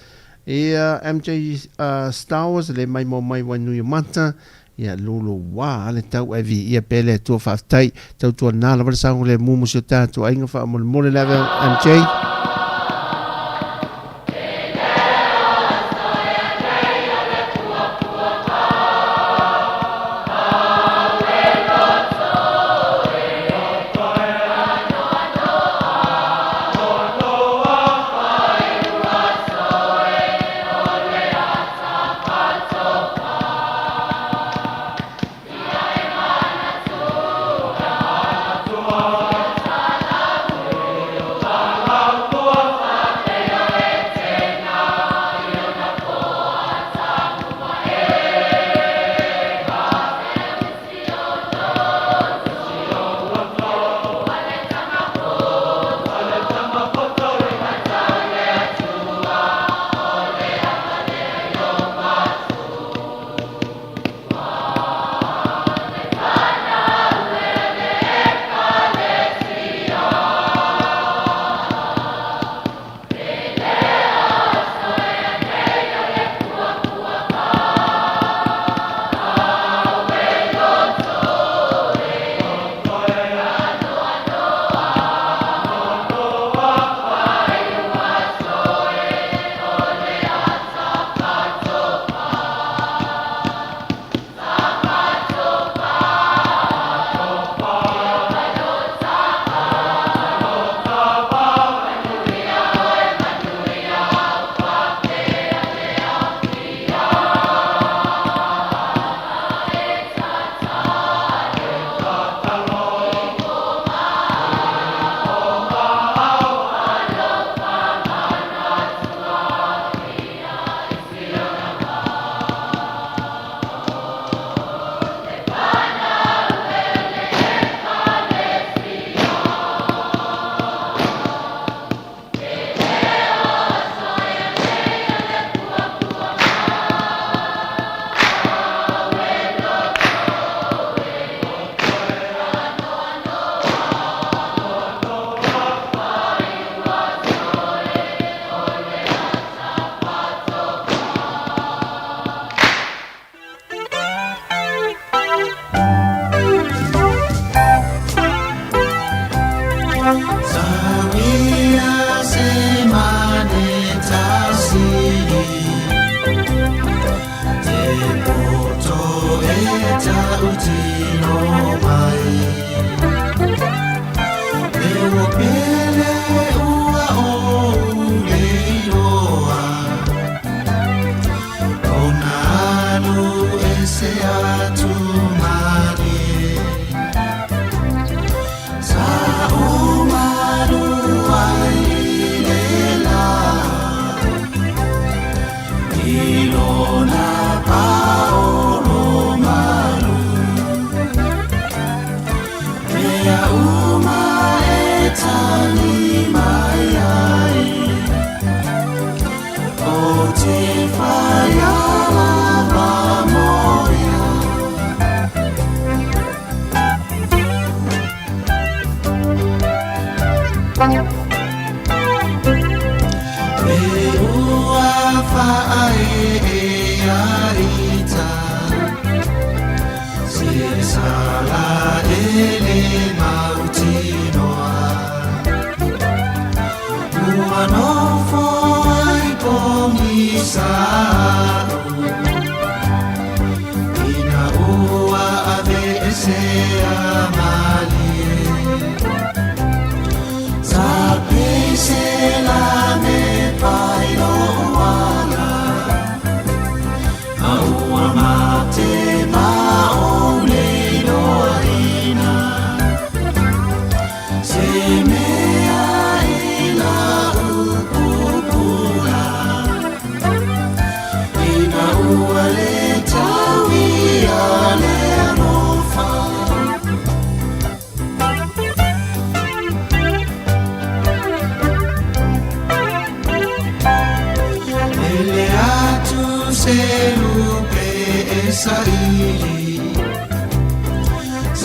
Ia MJ Star Wars le mai mo mai Wainuiomata. Ia lulu wā le tau ai viia pea le Atua. Faafetai. Tautua nā lava le saogalemu mo si o tatou aiga faamolemole le ave MJ.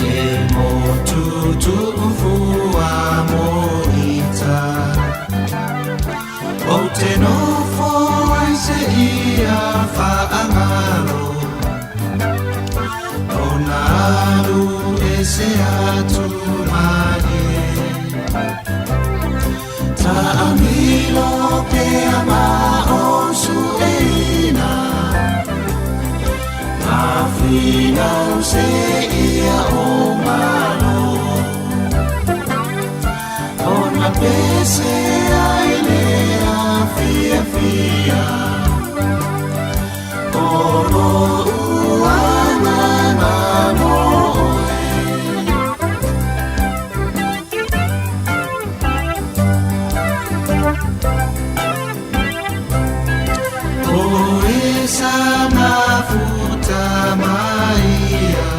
Se motu tuufua mo ita. Ou te nofo ai seia faagalo. Ona alu ese atu malie. Taamilo pea ma o sueina. Mafinau seia o malo. Ona pese ai lea fiafia. O lo'u agaga mo oe. O e sa mafuta mai ia.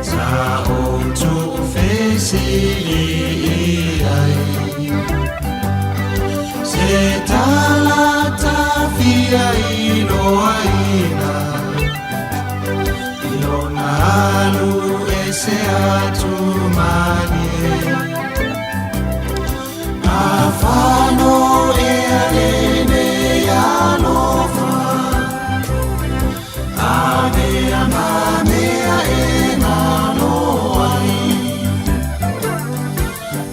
Sa ou tuufesili i ai. Se tala ta fia iloaina. I lona alu ese atu malie. Afano ea lenei alofa. A mea ma mea e galo ai.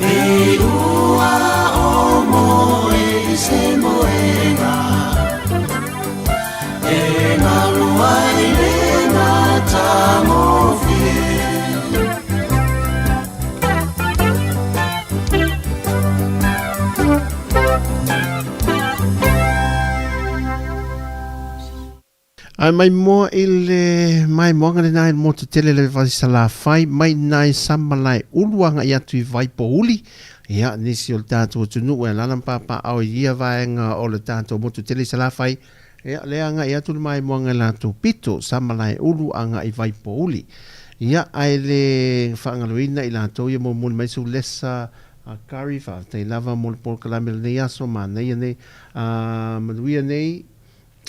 E ua o moe i se moega. E galu ai le matagofie. Ae mai moa i le maimoaga lenā i le motu tele le vai Salafai mai nai Samalaeulu agai atu i Vaipouli. Ia, nisi o le tatou atunuu e alaala ma papaaao i ia vaega o le tatou motu tele i Salafai, ia, lea agai atu le maimoaga i latou pito, Samalaeulu agai i Vaipouli. Ia, ae le faagaloina i latou ia molimoli mai se ulesa a Kari, faafetai lava mo le polokalame o lenei aso, manaia nei, a manuia nei.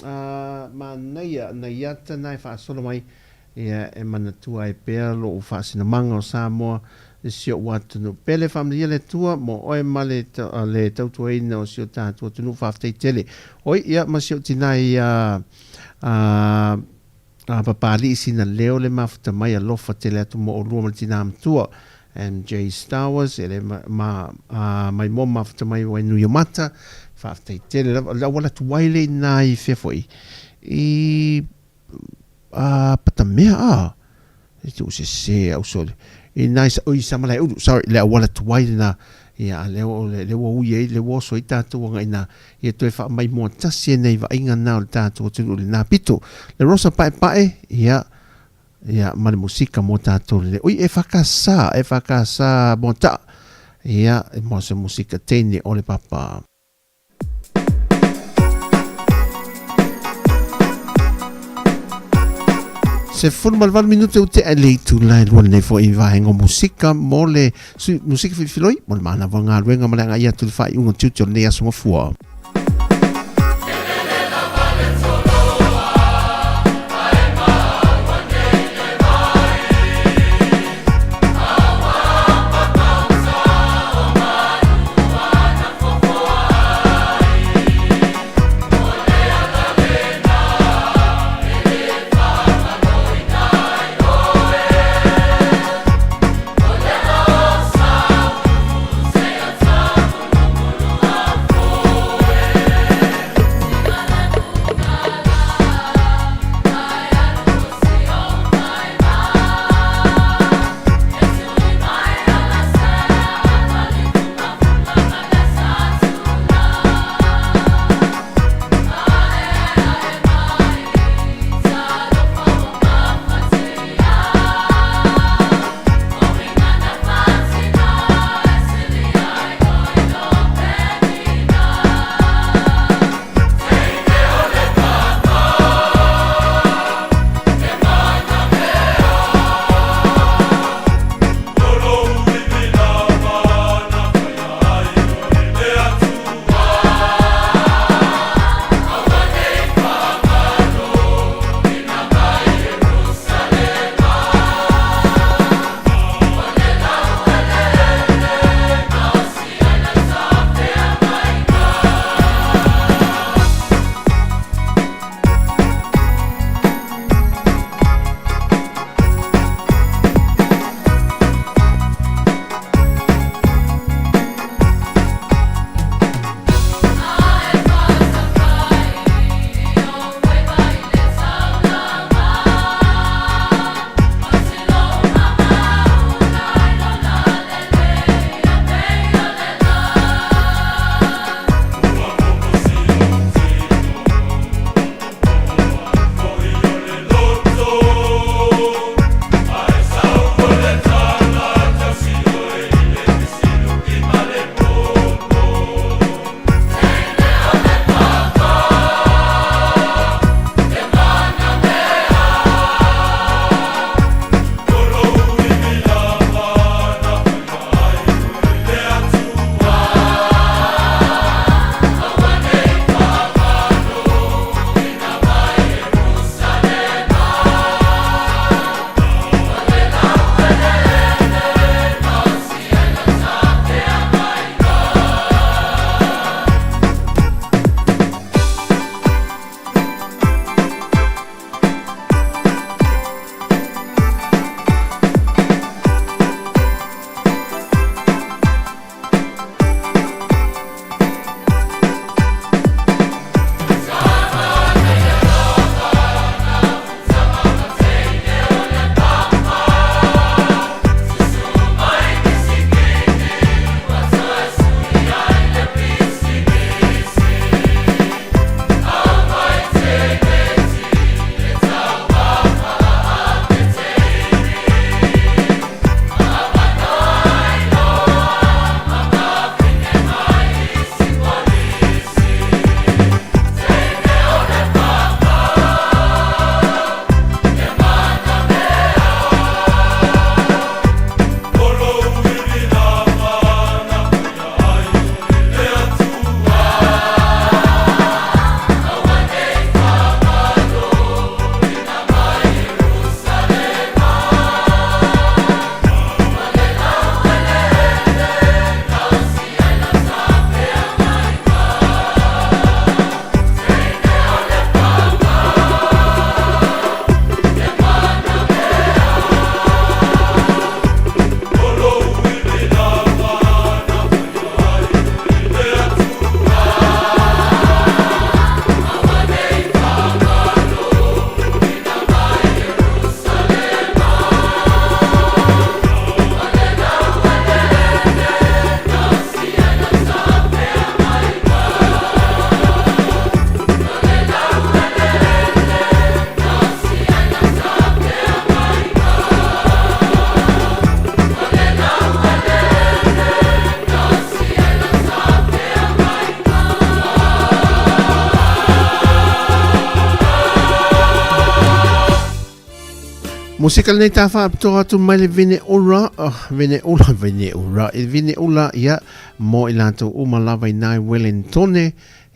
Ā, manaia nai ata na e faasolo mai, ia e manatua ai pea lou faasinomaga o Samoa i si ou atunuu. Pele faamanuia le Atua mo oe ma le, le tautuaina o si o tatou atunuu. Faafetai tele. Oi, ia, ma si ou tina ia, ā, ā, Papalii sina leo le mafuta mai alofa tele atu mo olua ma le tina matua. MJ Stowers, e le ma, ma, ā, mai moa mafuta mai Wainuiomata. Faafetai tele lava. Le auala tuai le inā i fea foi? I, ā, Patamea, ā? E tuu sese au sole. I nai, oi, Samalaeulu, sorry, le auala tuai lena. Ia, a lea ua, lea ua ui ai, lea ua oso ai tatou agai ina, ia toe faamaimoa tasi ai nai vaaiga na o le tatou atunuu i lena pito. Le Rosa Paepae, ia, ia, ma le musika mo tatou lelei. Oi, e whakasa, e whakasa mo ta. Ia, mo se musika teine o le papa. 18 minute ua tea i le itula e lua lenei foi vaega o musika mo le musika filifiloi mo le manava o galuega ma le agai atu i le faaiuga o tiute o lenei aso gafua. Musika lenei tā faapitoa atu mai le Vine Ula, oh, Vine Ula, Vine Ula, i Vine Ula, ia, mo i latou uma lava i nai Wellingtone,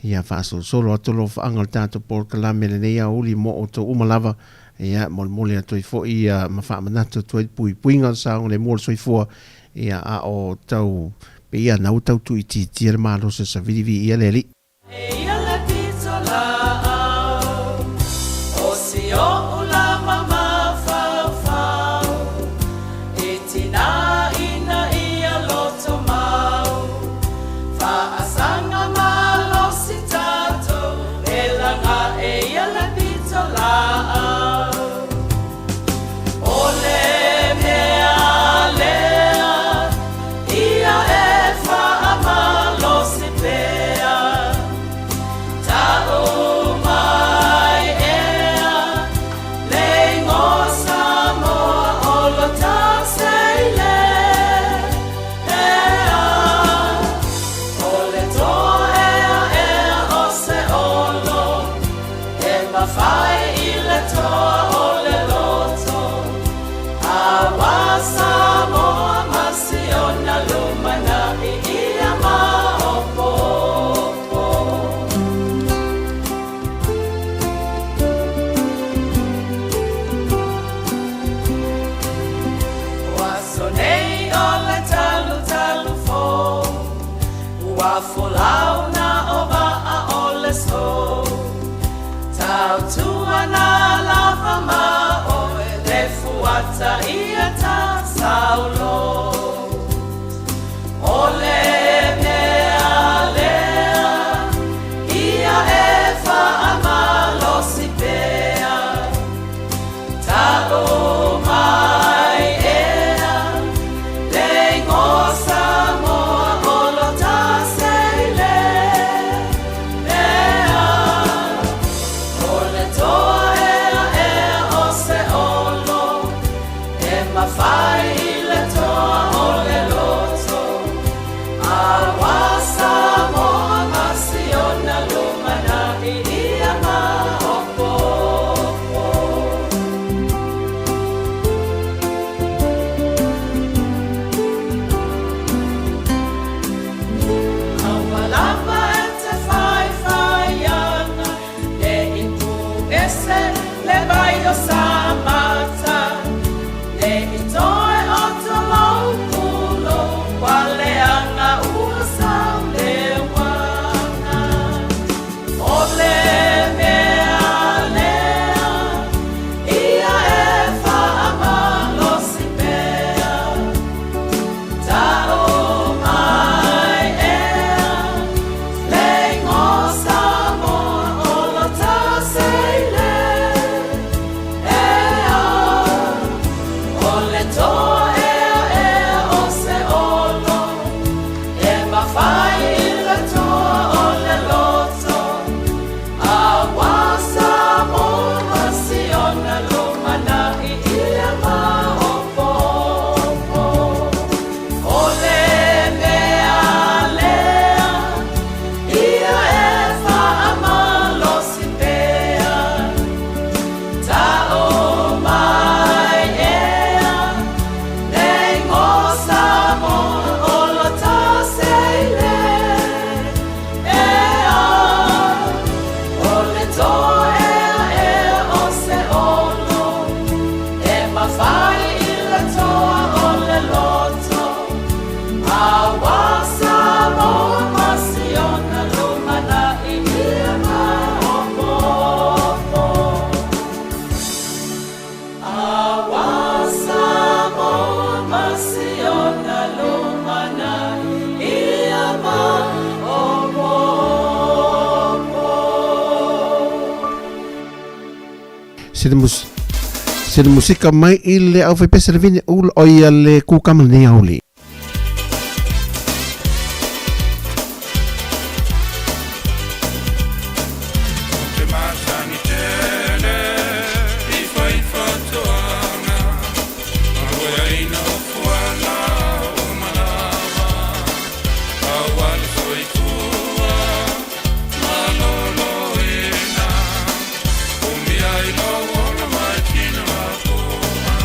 ia, faasolosolo atu alofaaga o le tatou polokalame lenei aoauli mo outou uma lava, ia, molemole atu ai foi, ia, ma faamanatu atu ai le puipuiga o le saogalemu o le soifua, ia, a o tau, pei ia na ua tau tuuitiitia le malosi o savili viia le Alii. Eia le pito laau o si oʻu lama mafaufau I tina ina ia loto mau Faasaga malosi tatou e laga Eia le pito laau O le mea lea Ia e faamalosi pea Tau mai ea le igoa Samoa o lo taseile ea O le toa ea ea o se olo E mafai i le toa o le loto Aua Samoa ma si ona lumanai ia maopoopo. O aso nei o le talutalu fou, Ua folau na o vaa o le sou. Tautua na lava ma oe le fuata ia ta saulo. O le mea lea ia e faamalosi pea. Tau mai ea le igoa Samoa o lo taseile ea. O le toa ea ea o se olo E mafai i le toa o le loto Aua Samoa ma si ona lumanai ia maopoopo. Aua lava e te whaiwhai ana Le ipu ese le vai o Samata Le i toe o tolou pulo Waleanga ua saulewana O le mea lea Ia e faamalosi pea Tau mai ea le igoa Samoa o lo taseile ea O le toa ea ea o se olo E mafai i le toa o le loto Aua Samoa ma si ona lumanai ia maopoopo O le mea lea ia e faamalosi pea Tau mai ea le igoa Samoa o lo taseile ea O le toa ea ea o se olo E mafai i le toa o le loto Aua Samoa ma si ona lumanai ia maopoopo Aua Samoa ma si ona lumanai ia maopoopo. Se le mus se le musika mai i le aufaipese le vine ula o ia le kukama lenei aoauli. Ou te masani tele i fai faatoaga, Galueaiina o fuala uma lava, Aua le soifua maloloina, Umia ai lou ola mai tina ma tuma.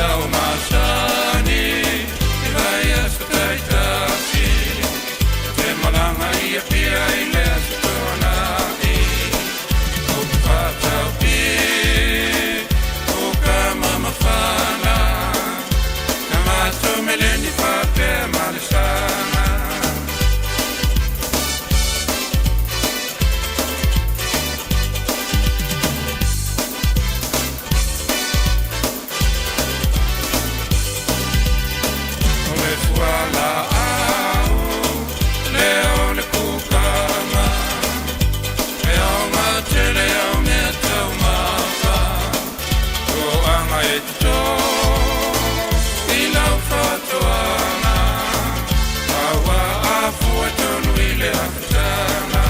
ao masani i vaiaso taitasi. Ou te malaga i Apia i le Aso Toonai. Ou te faataupi kuka ma mafana, na matou meleni faapea ma le saga. O le fualaau lea o le kukama, e aoga tele au mea taumafa, toaga e toto i lau faatoaga, a ua afua tonu i le afataga.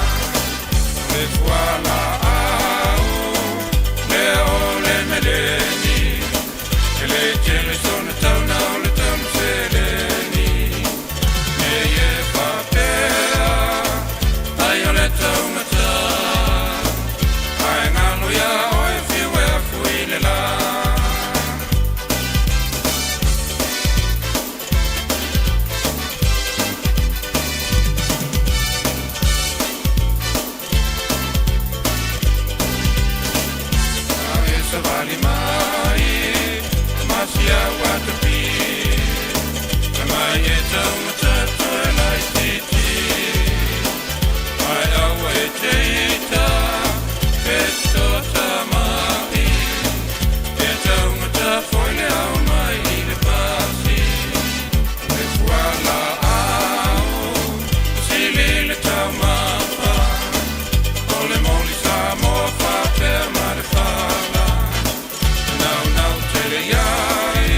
O le fualaau lea o le meleni, e le tele sona tauna o le tauna seleni. Nei e faapea ai o le taugata, ae galo iā oe fiu e afu i le la. A e savali mai ma si au atapi, fai mai e taugata toe laitiiti, ae aua e te ita e tota mai, e taugata foi le ao mai i le pasi. Le fualaau sili le taumafa, o le moli Samoa faapea ma le fala, e naunau tele iai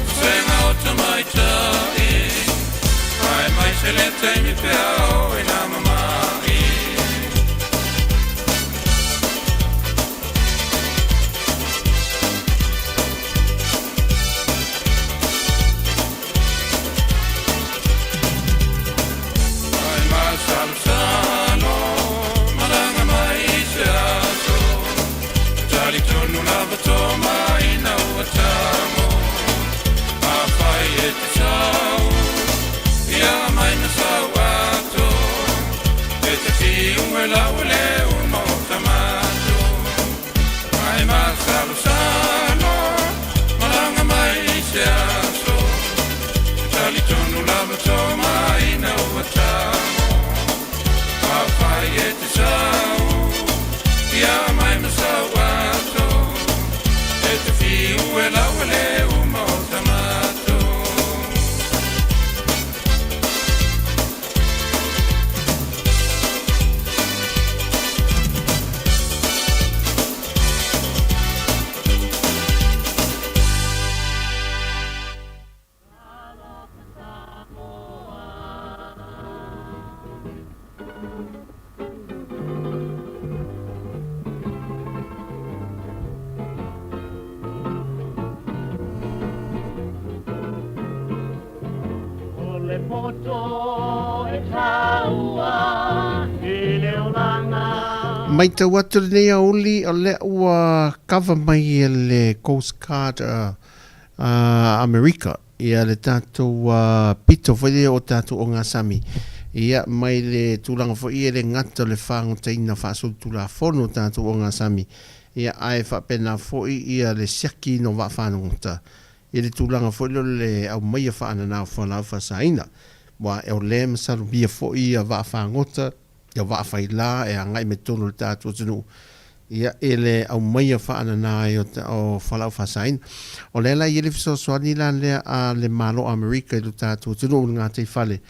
vasega o tamaitai, aemaise le taimi pe a oo ina mamai. Ai masalosalo, malaga mai i se aso, e talitonu lava toma ina ua tago. Afai e te sau, ia mai ma sau ato, e te fiu e lau e le uma o tamato. Ai masalosalo, malaga mai i se aso, e talitonu lava toma ina ua tago. Afai e te sau, ia mai ma sau ato, e te fiu e lau e le uma o tamato. O le poto e taua i le olaga. Matau atu lenei aoauli o lea ua kava mai e le Coast Guard a Amerika ia le tatou pito foi lea o tatou ogasami ia mai le tulaga foi e le gata o le fagotaina faasolitulafono o tatou ogasami ia ae faapena foi ia le siakiina o vaa fagota i le tulaga foi lea o le aumaia faanana o fualaau faasaina aua o lea e masalomia foi ia vaa fagota ia vaa faila e agai mai totonu o le tatou atunuu ia i le aumaia faanana ai o fualaau faasaina. O lea la e i ai le fesoasoani la lea a le Malo o Amerika i lo tatou atunuu i le gataifale,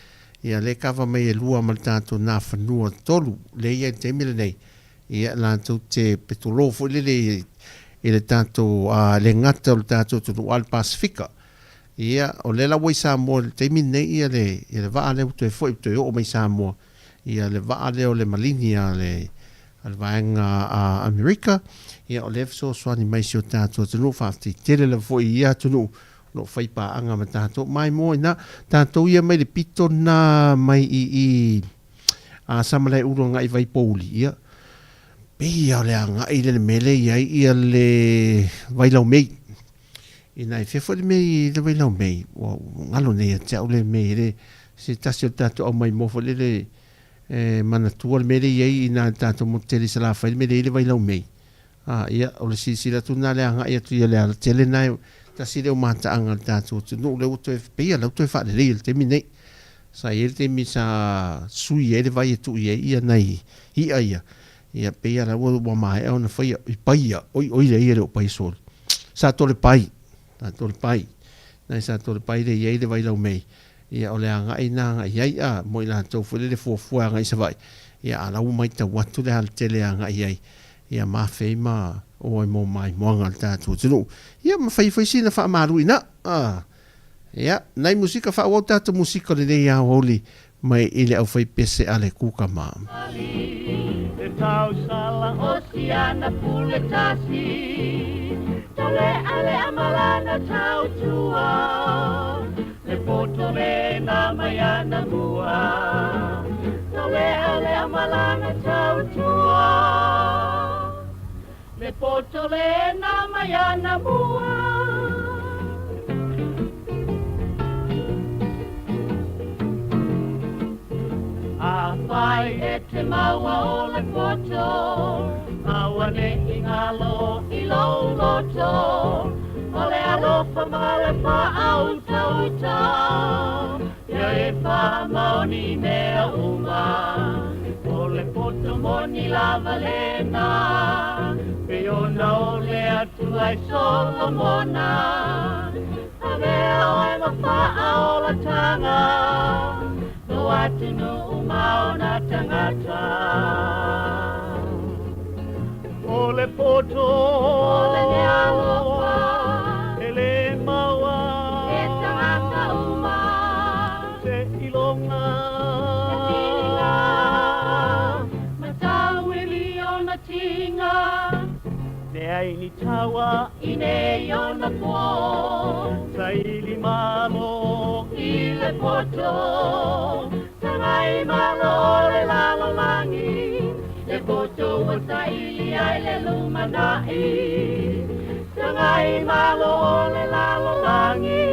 ia lea e kava mai e lua ma le tatou Nafanua tolu lea e i ai i le taimi lenei, ia latou te petolo foi lele i le tatou le gata o le tatou atunuu a o le Pasefika. Ia, o lea la ua i Samoa i le taimi lenei ia le ia le vaa lea ua toe foi ua toe oo mai i Samoa, ia le vaa lea o le Malini a le a le vaega a Amerika, ia o lea e fesoasoani mai i si o tatou atunuu, faafetai tele lava foi i ia atunuu o lo o fai paaga ma tatou. Maimoa i ina, tatou ia mai le pito lena mai i i a Samalaeulu agai i Vaipouli, ia, pei lava o le agai lea i le mea lea e i ai ia le Vailaumei. Ina e fia foi le mea i le Vailaumei, ua galo nei ia te au le mea i le se tasi o le tatou aumaimoa foi lele e manatua le mea lea e i ai ina le tatou motu tele i Salafai le mea lea e i ai le Vailaumei. A, ia, o le silasila atu lena le agai atu i le alatele lena e tasi lea o mataaga a le tatou atunuu lea ua toe pei lava o lea ua toe faalelei i le taimi nei. Sa i ai le taimi sa sui ai le vai e tuu i ai ia nai i'a ia, ia pei lava la ua maea ona faia i paia, oi oi lea ia le o paia soli. Sa Tolepai, sa Tolepai, nai sa Tolepai lea e i ai le Vailaumei, ia o le agai na agai i ai a mo i latou foi lele fuafua e agai i Savaii, ia a la ua maitau atu le alatele e agai i ai, ia ma fei ma o ai mo maimoaga a le tatou atunuu. Ia ma fai foi sina faamalu i ina. A, ia, nai musika faaauau tatou musika o lenei aoauli mai i le aufaipese a le Kukama. E tausala o siana pule tasi Taulealea ma lana tautua Le poto le na mai ana mua Taulealea ma lana tautua Le poto le na mai ana mua Afai e te maua o le poto Aua ne i galo i lou loto O le alofa ma le faautauta Ia e faamaoni i mea uma O le poto moni lava lena Pei ona o le Atua i Solomona Avea oe ma faaolataga Lou atunuu ma ona tagata O le poto O le alofa E le maua E tagata uma Seiloga E tiga Matauili ona tiga Leai ni taua I nei ona po Saili malo I le poto Sagai malo o le lalolagi Le poto ua saili ai le lumanai Sagai malo o le lalolagi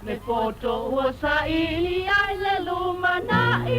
Le poto ua saili ai le lumanai.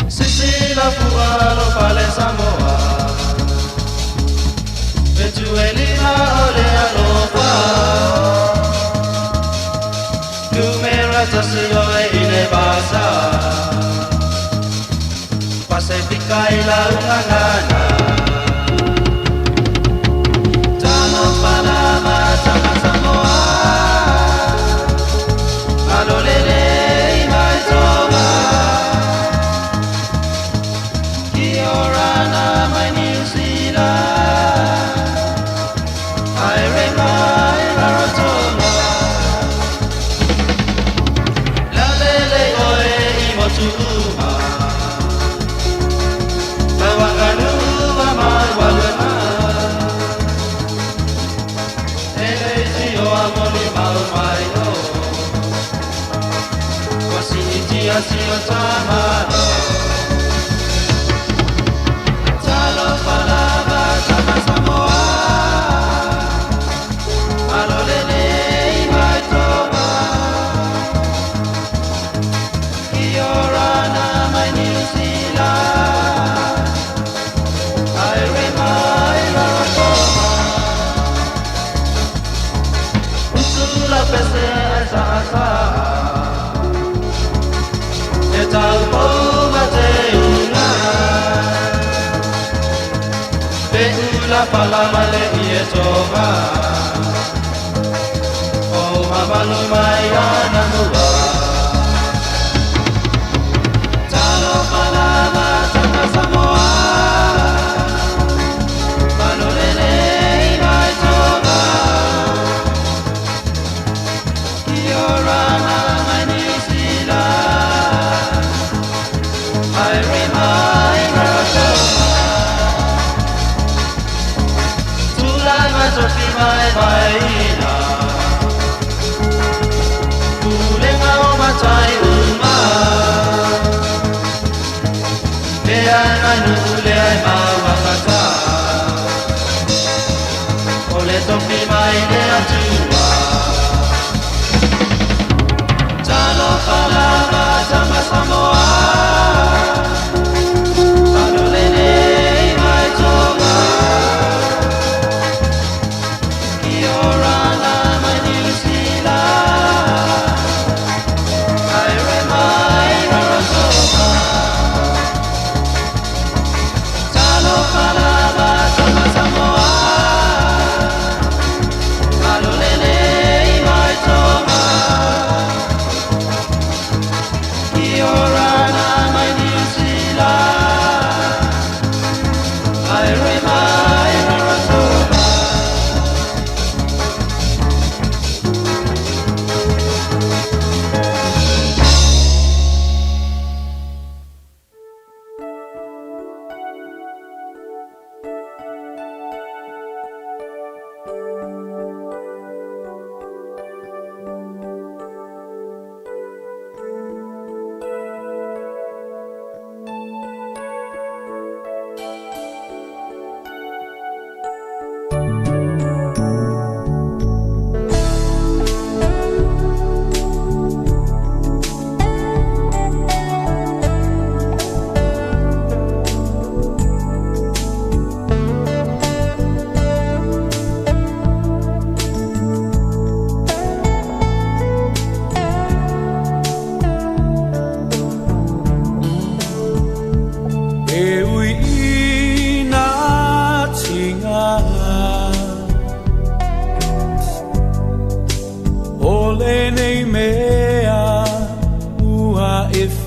Sisila fua lo fale Samoa Fetu e lima o le alofa Numera tasi o e i le vasa Pasifika i la ungangana Talofa lava tama Samoa Alo lele i mai tonga Kia orana mai New Zealand Haere mai Rarotonga Lavele oe i motu uma Tauakanua mai waluena E le tio a moli mau mai o Ua siitia si o tamalo Talofa lava tama Samoa Alo lele i mai tonga Kia orana mai New Zealand Haere mai Rarotonga Utu la pese ai sa E tau pou te unga Pe ula pala male i e tonga O mamalu mai ana mua Talofa lava tama Samoa Alo lele i mai tonga Kia orana mai New Zealand Haere mai Rarotonga Tulai mai tofi mai mai ina Pulega o matai uma Le ai mai nuu le ai mauakata O le tofi mai le Atua Talofa lava tama Samoa Alo lele i mai tonga Kia orana mai New Zealand Haere mai Rarotonga Talofa lava tama Samoa Alo lele i mai tonga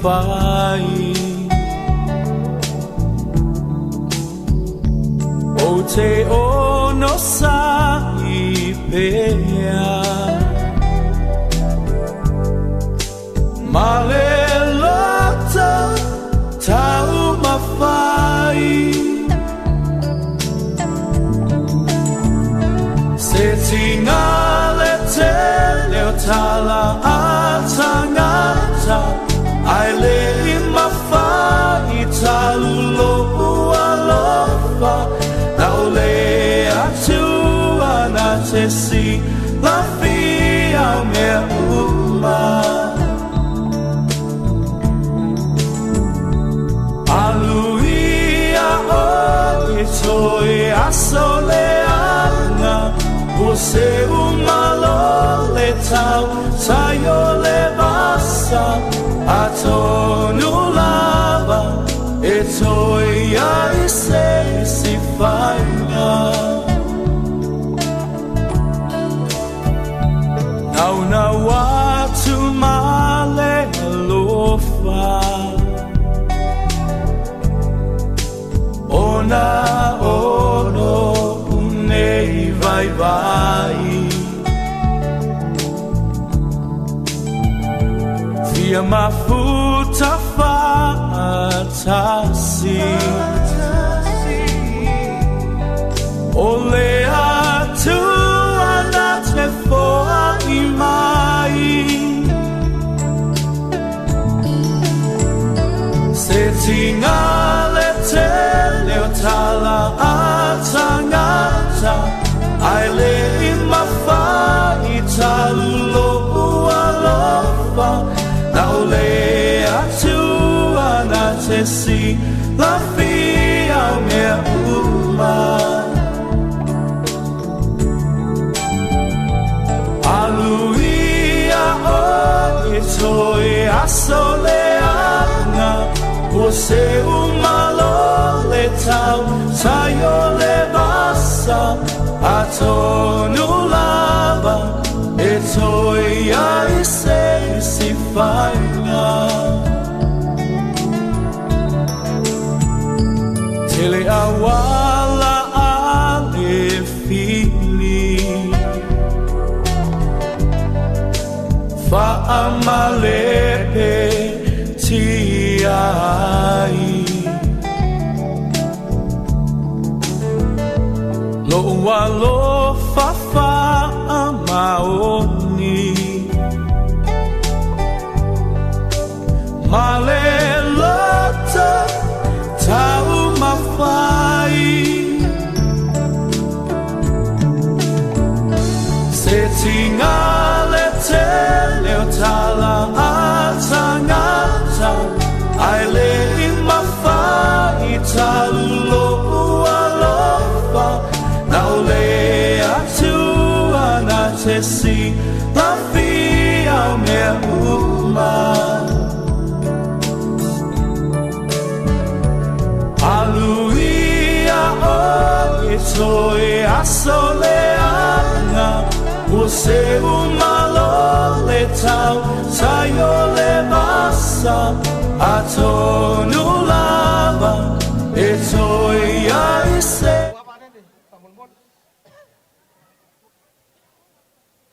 mafai Ou te onosai pea Ma le loto taumafai Se tiga le tele o tala a tagata Ae le i mafai talu lou alofa Na o le Atua na te silafia mea uma Aluia oe toe aso leaga Ua seu malo le tautai o le vasa Atonu lava e toe i ai se isi faiga Naunau atu ma le alofa Ona o lo'u nei vaivai Fia mafuta fa'atasi O le Atua na te foa'i mai Se tiga le tele o tala a tagata Ae le i mafai talu lou alofa Na o le Atua na te silafia mea uma Aluia oe toe aso leaga Ua seu malo le tautai o le vasa Atonu lava e toe i ai se isi faiga Tele auala a le fili Faamalepe tia ai Lo'u alofa faamaoni Ma le loto taumafai Se tiga le tele o tala a tagata Ae le i mafai talu lou alofa Na o le Atua na te silafia mea uma Aluia oe toe aso leaga Ua seu malo le tautai o le vasa Atonu lava e toe i ai se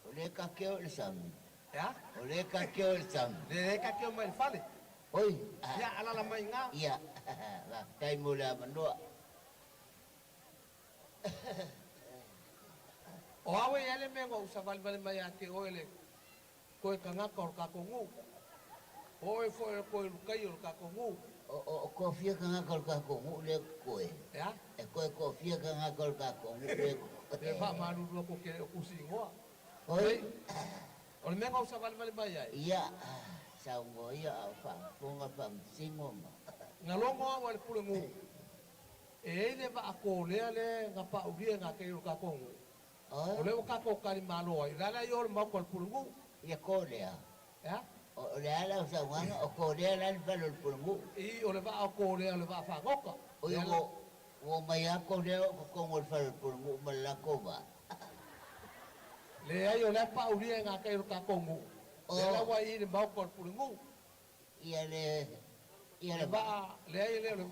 O le kakeo i le sami. Ia? O le kakeo i le sami. Le kakeo mai le fale. Oi. Ia, alala mai ngā. Ia, faafetai mo le avanoa. O au e ele mea ua savalivali mai ia te oe le koe kagaka o le kakou nuu. O oe foi o le koe lukai o le kakou nuu. O kofia kagaka o le kakou nuu lea koe. Ea? E koe kofia kagaka o le kakou nuu lea koe. Le faamalulu atu ke le o kusi igoa. Oi. O le mea na ou savalivali mai ai. Ia, saunoa ia a o faafofoga faamasino ma. Na logo au a le pulenuu, e i ai le vaa kolea lea na paulia e gatei o le tatou nuu. O lea ua tatou talimalo ai, o le a la i o le maota o le pulenuu. Ia kolea. Ea? O le a lau saunoaga, o kolea la le fale o le pulenuu. I, o le vaa o kolea o le vaa fagota. Oi, ua, ua omai lava kolea o totonu o le fale o le pulenuu ma le latou vaa. Leai, o lea e paulia e gatei o le tatou nuu. O lea la ua i i le maota o le pulenuu. Ia le ia Le le vaa. Vaa, leai e le o le,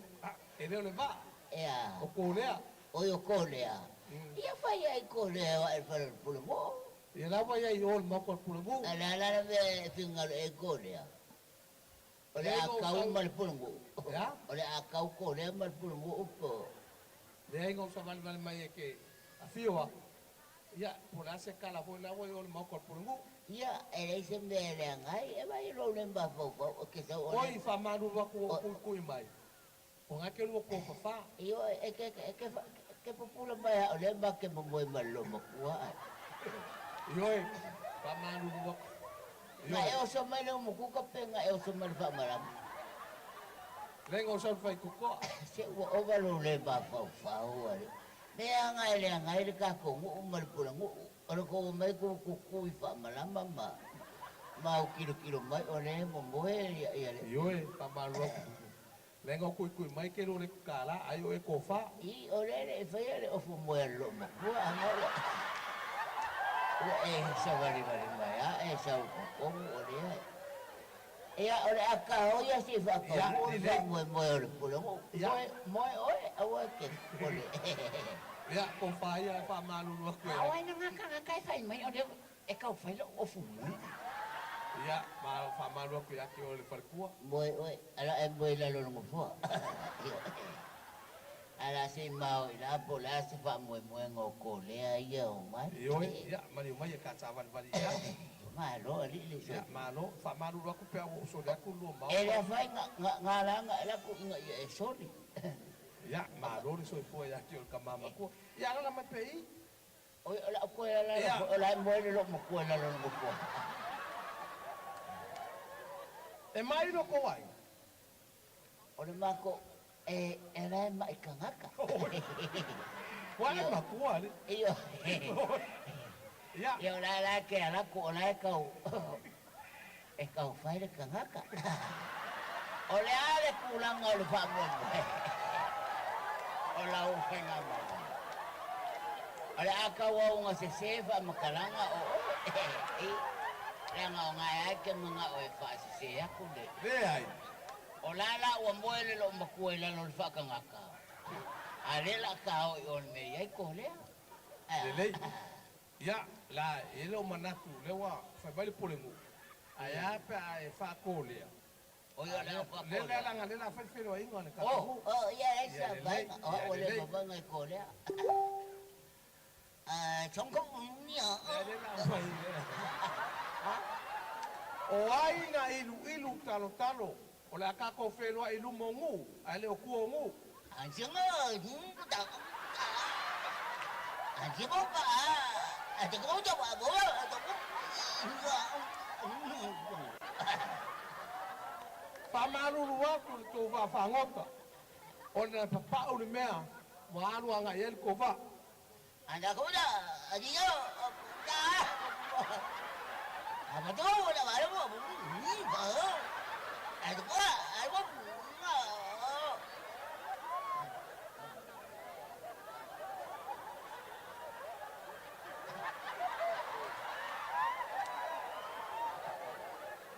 e le o le vaa, Ea. O kolea. Oi o kolea. Ia fai ai kolea e o ae i le fale o le Pulenuu. Ia la ua i ai i o i le maota o le Pulenuu. A o le a la le mea e finagalo i ai kolea? O le Leai a na ou kau sau ma le Pulenuu. Ea? O le a kau kolea ma le Pulenuu po o. Leai na ou savalivali mai e ke afio a, ia, po o le a se kala foi la ua i o i le maota o le Pulenuu. Ia, e leai se mea e leaga ai, e vaai lou nei mafaufau, e ke sau o Oi, le. faamalulu atu ua O, ou tuitui mai, o na e te lua tofafa. Ioe, e ke, e ke, ke pupula mai a o lea ma ke momoe ma le loomatua ae. Ioe, faamalulu atu. Na e Ioe. oso mai le umukuka pe na e oso mai le faamalama. Leai na ou sau i le faitotoa. Se ua ova lou le mafaufau a le mea aga e leaga ai le tatou nuu ma le pulenuu. O le tou omai tou kukui faamalama ma ma autilo mai o lea e momoe ia ia le. Ioe, faamalulu atu. Leai na ou tuitui mai ke lua le kālā, ai o e tofa. I, o lea e le i faia le ofu moe a le loomatua aga ua ua e savalivali mai a e sau i totonu o lea e. Ia, o le a kao ia se i Ia, faataunuu le lelei. faamoemoe o le pulenuu. Ia. Moe, moe oe, aua e te popole. Ia, tofa ia e faamalulu atu A e. o ai na ngā kāngata e whai mai o lea e kau whai lou ofu moe. Ia, ma faamalulu atu ia te oe le faletua. Moe oe, ala e moe i lalo o le nofoa. Ala se i mao i la po o le a se faamoemoega o kolea ia o mai. Ioe, ia, maliu mai e ka savalivali i ai. Malo alii le Ia, soifua. malo, faamalulu atu pe a ua ou soli atu le lua E le maota. afaina nga nga la nga e la ku inga ia e soli. Ia, malo le soifua ia te oe le tama matua. Ia, alaala mai pea i i. Oi, o le au koe la la Ia. o la e moe le loomatua i lalo o le nofoa. E mai lo kou aiga. O le mako e e la e mai kangaka. Ua e Io matua le. io Ia. Io la la ke ala ku o la e kau e kau fai le kangaka. O le a le tulaga o le faamoemoe o lau faigamalo. O le a kau auga sesē faamatalaga o oe, i, leaga o gae lava e te manao e faasesē atu le. Leai. O la la ua moe le loomatua i lalo o le faakagaka, a o lea o le a tao'o i o i le mea e i ai kolea. Ae a? Lelei. Ia, la, e i ai lou manatu, o lea ua fai mai le pulenuu, ae a pe a e faakolea? Oi, o A le lea, a lea la faakolea. leaga lea o le a fai le feiloaiga o le tatou Oh, nuu. oh, ia e leai Ia se lelei, afaina, o ia au ua le lelei. vavaga i kolea. Lea lea o le a fai lea. O ai na iluilu talotalo, o le a tatou feiloai i luma o nuu, ae le o tua o nuu. Faamalulu atu i le tou vaafagota, ona e papau le mea ua alu agai i ai le tou vaa.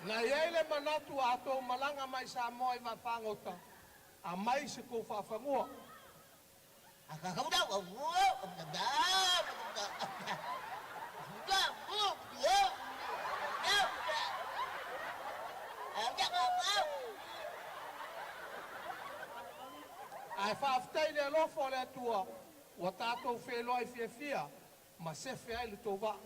Na i ai le manatu a tou malaga mai Samoa i vaafagota, aumai se tou faafanua. Ae faafetai i le alofa o le Atua ua tatou feiloai fiafia ma sefe ai le tou vaa.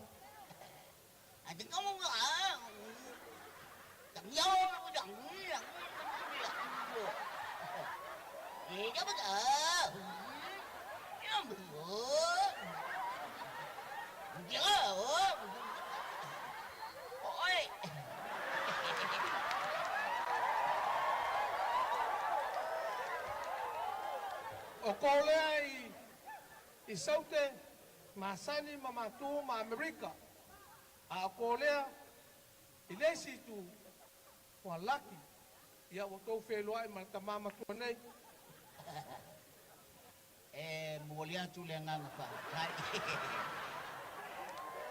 O kolea i i Saute, masani ma matou ma Amerika, a o kolea i le isi itu ua laki, ia ua tou feiloai ma le tama matua nei. E momoli atu le agaga faafetai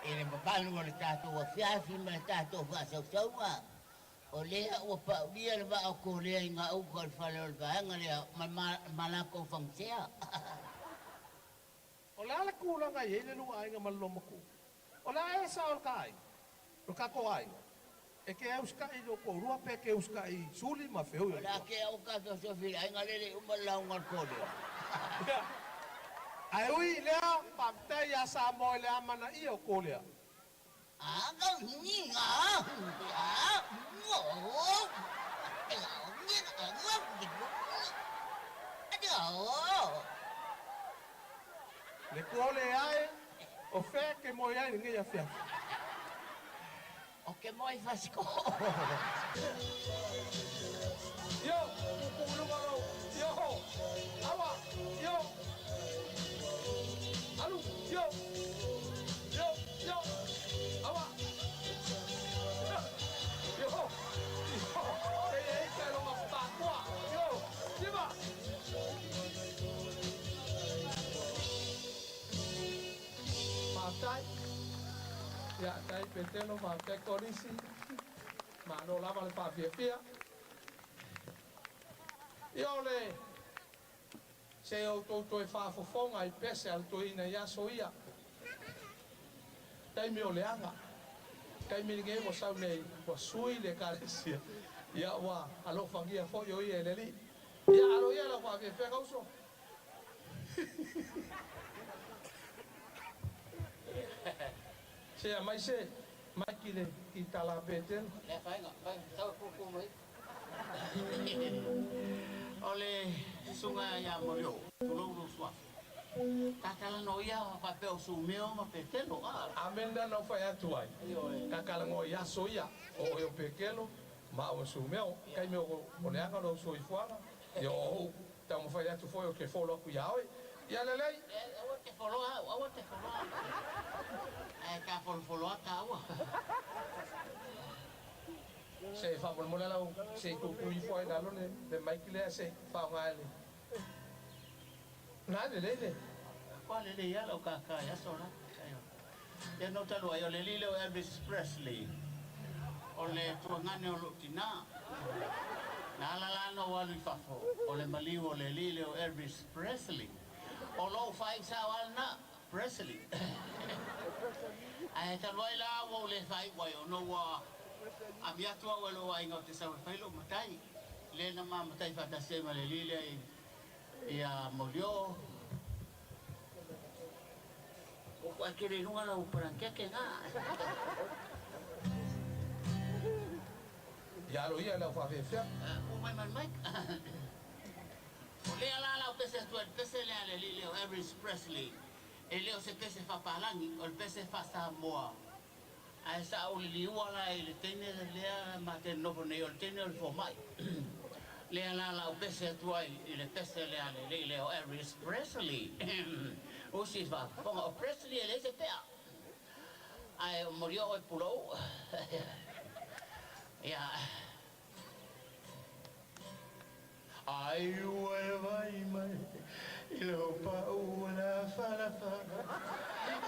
i le mamalu o le tatou afiafi ma le tatou faasausauga. O lea ua paulia le vaa o Kolea i gauta o le fale o le vaega lea ma latou fagutea. O le a le tulaga e i ai le lua aiga ma le loomatua? O le a ea sao o le ta aiga, o le tatou aiga, e te usitai i lou toalua pe e te usitai i Suli ma Feui o O le le a toa? tea ua ta feosofi i le aiga lea e le i uma le lauga a le Kolea. Ia, ae ui i lea, faafetai ia Samoa i le amanaia o Kolea. Le Kolea e, o fea e te moe ai i lenei afiafi? Ou te moe i Fasitoo. Io, puupuu i luga lou, io, aua, io, alu, io, io, io, aua, io, io, teie ika i loga pakoa, io, tiva. Faafetai. Ia, tai Petelo, faafetai Kolisi. Malo lava le faafiafia. Ia o le se outou toe faafofoga i pese a le toeaina i aso ia. Taimi o leaga. Taimi lenei ua sau nei ua sui le Ekalesia. Ia ua alofagia foi o ia e le Alii. Ia alo ia lau faafiafiaga uso. Se aumai se maiki le kitala a Petelo. Lea faiga, faiga, tau e puupuu mai. O le susuga ia Molioo, tulou lou suafa, ta talanoa ia faapea o Sumeo ma Petelo, a. Amene lea na ou fai atu ai, ta talanoa i aso ia, o oe o Petelo, ma au o Sumeo, taimi o leaga lou soifuaga, ia o ou taumafai atu foi ou te folo atu ia oe. Ia lelei. Leai, aua te foloa au, aua te foloa au. Ae ta folofoloa taua. Se faamolemole lau se i tuutuu ifo ai i lalo le le mic lea se i faaaoga e le Na lelei le. Kua lelei lava lau kaka i aso la. Ia no talu ai o le alii lea o Elvis Presley o le tuagane o lou tina. Na ala la ona ou alu i fafo o le maliu o le alii lea o Elvis Presley. O lou faaisao lava lena, Presley. Ae talu ai la ua ou le faaiu ai ona ua ami atu au e lou aiga ou te sau e fai lou matai. Lea na ma matai faatasi ai ma le alii lea i ia Molioo. Ua tele i luga lau palanakete na. Ia alo ia i lau faafiafia. Ua mai ma le mic. O lea la lau pese atu ai le pese lea a le alii lea o Elvis Presley. E le o se pese faapalagi, o le pese faa-Samoa. Ae sa ou liliua la i le teine lea ma te nonofo nei, o le teine o le fomai. Lea la lau pese atu ai i le pese lea a le alii lea o Elvis Presley. Usi faafofoga, o Presley e leai se pea. Ae molia oe pulou. Ia. Ai ua e vai mai i lou pau lafalafa,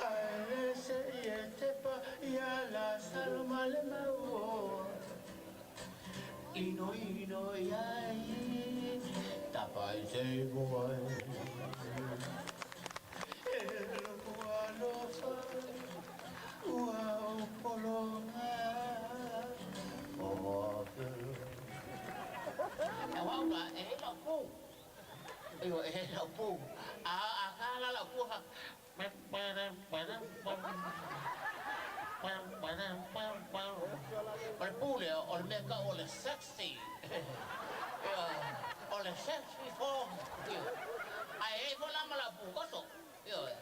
Ae le sei e tepa ia Lasalo ma le mauoa. Inoino ai tapa i te igoa e. E lou alofa ua ou pologa o afea. E au la, e i lau pu. Ioe, e i lau pu. A, a ka la lau pu ha. O le pu lea, o le mea e tau o le sexy. Ioe, o le sexy form. Ioe. Ae i ai foi la ma lau pu koso. Ioe.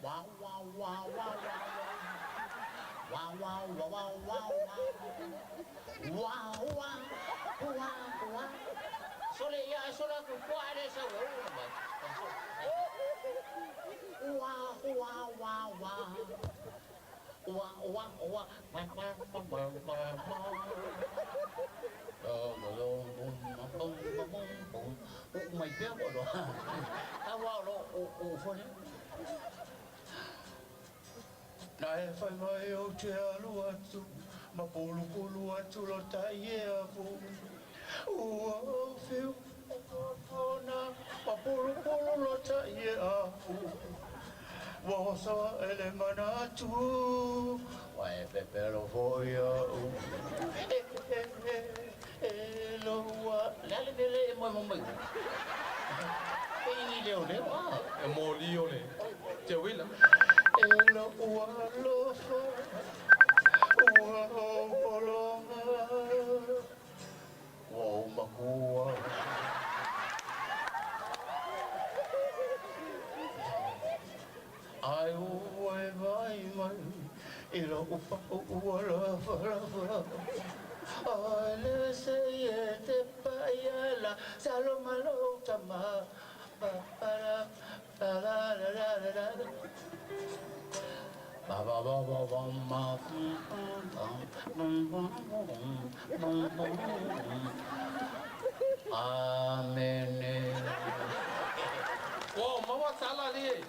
Wow, wow, wow, wow, wow, wow, wow, wow, wow, wow, wow, wow, wow. Sole ia e sole atu i tua ae le sau e ulu mai. Wow, wow, wow, wow. Wow, wow, wow. Uu mai pea ua loa. Tau lava o lo o uu foi lea. Na e fai mai ou te alu atu Ma pulupulu atu lo tai e afu. Ua ou fiu pona ma pulupulu lo tai e afu. Ua oso aʻe le manatu ua e pepelo foi a'u. E e e e lou a. Le a le mea lea e moe mai ai? Pei ni leoleo a. E moli o le teuila. E lou alofa ua ou pologa ua ou makua. Ai ua e vaai mai i lo'u pa'u ua lafalafa. Ai le sei e te paia la saloma lou tama. Ba ba la ba la la la la la. Ba ba ba ba ba ma Amene. Ua ou maua tala alii e.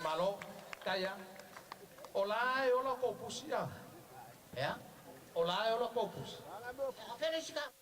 Malo, tai a. O la e ola kou pusi a. Ea? O la e ola kou pusi. A fea le isi ka.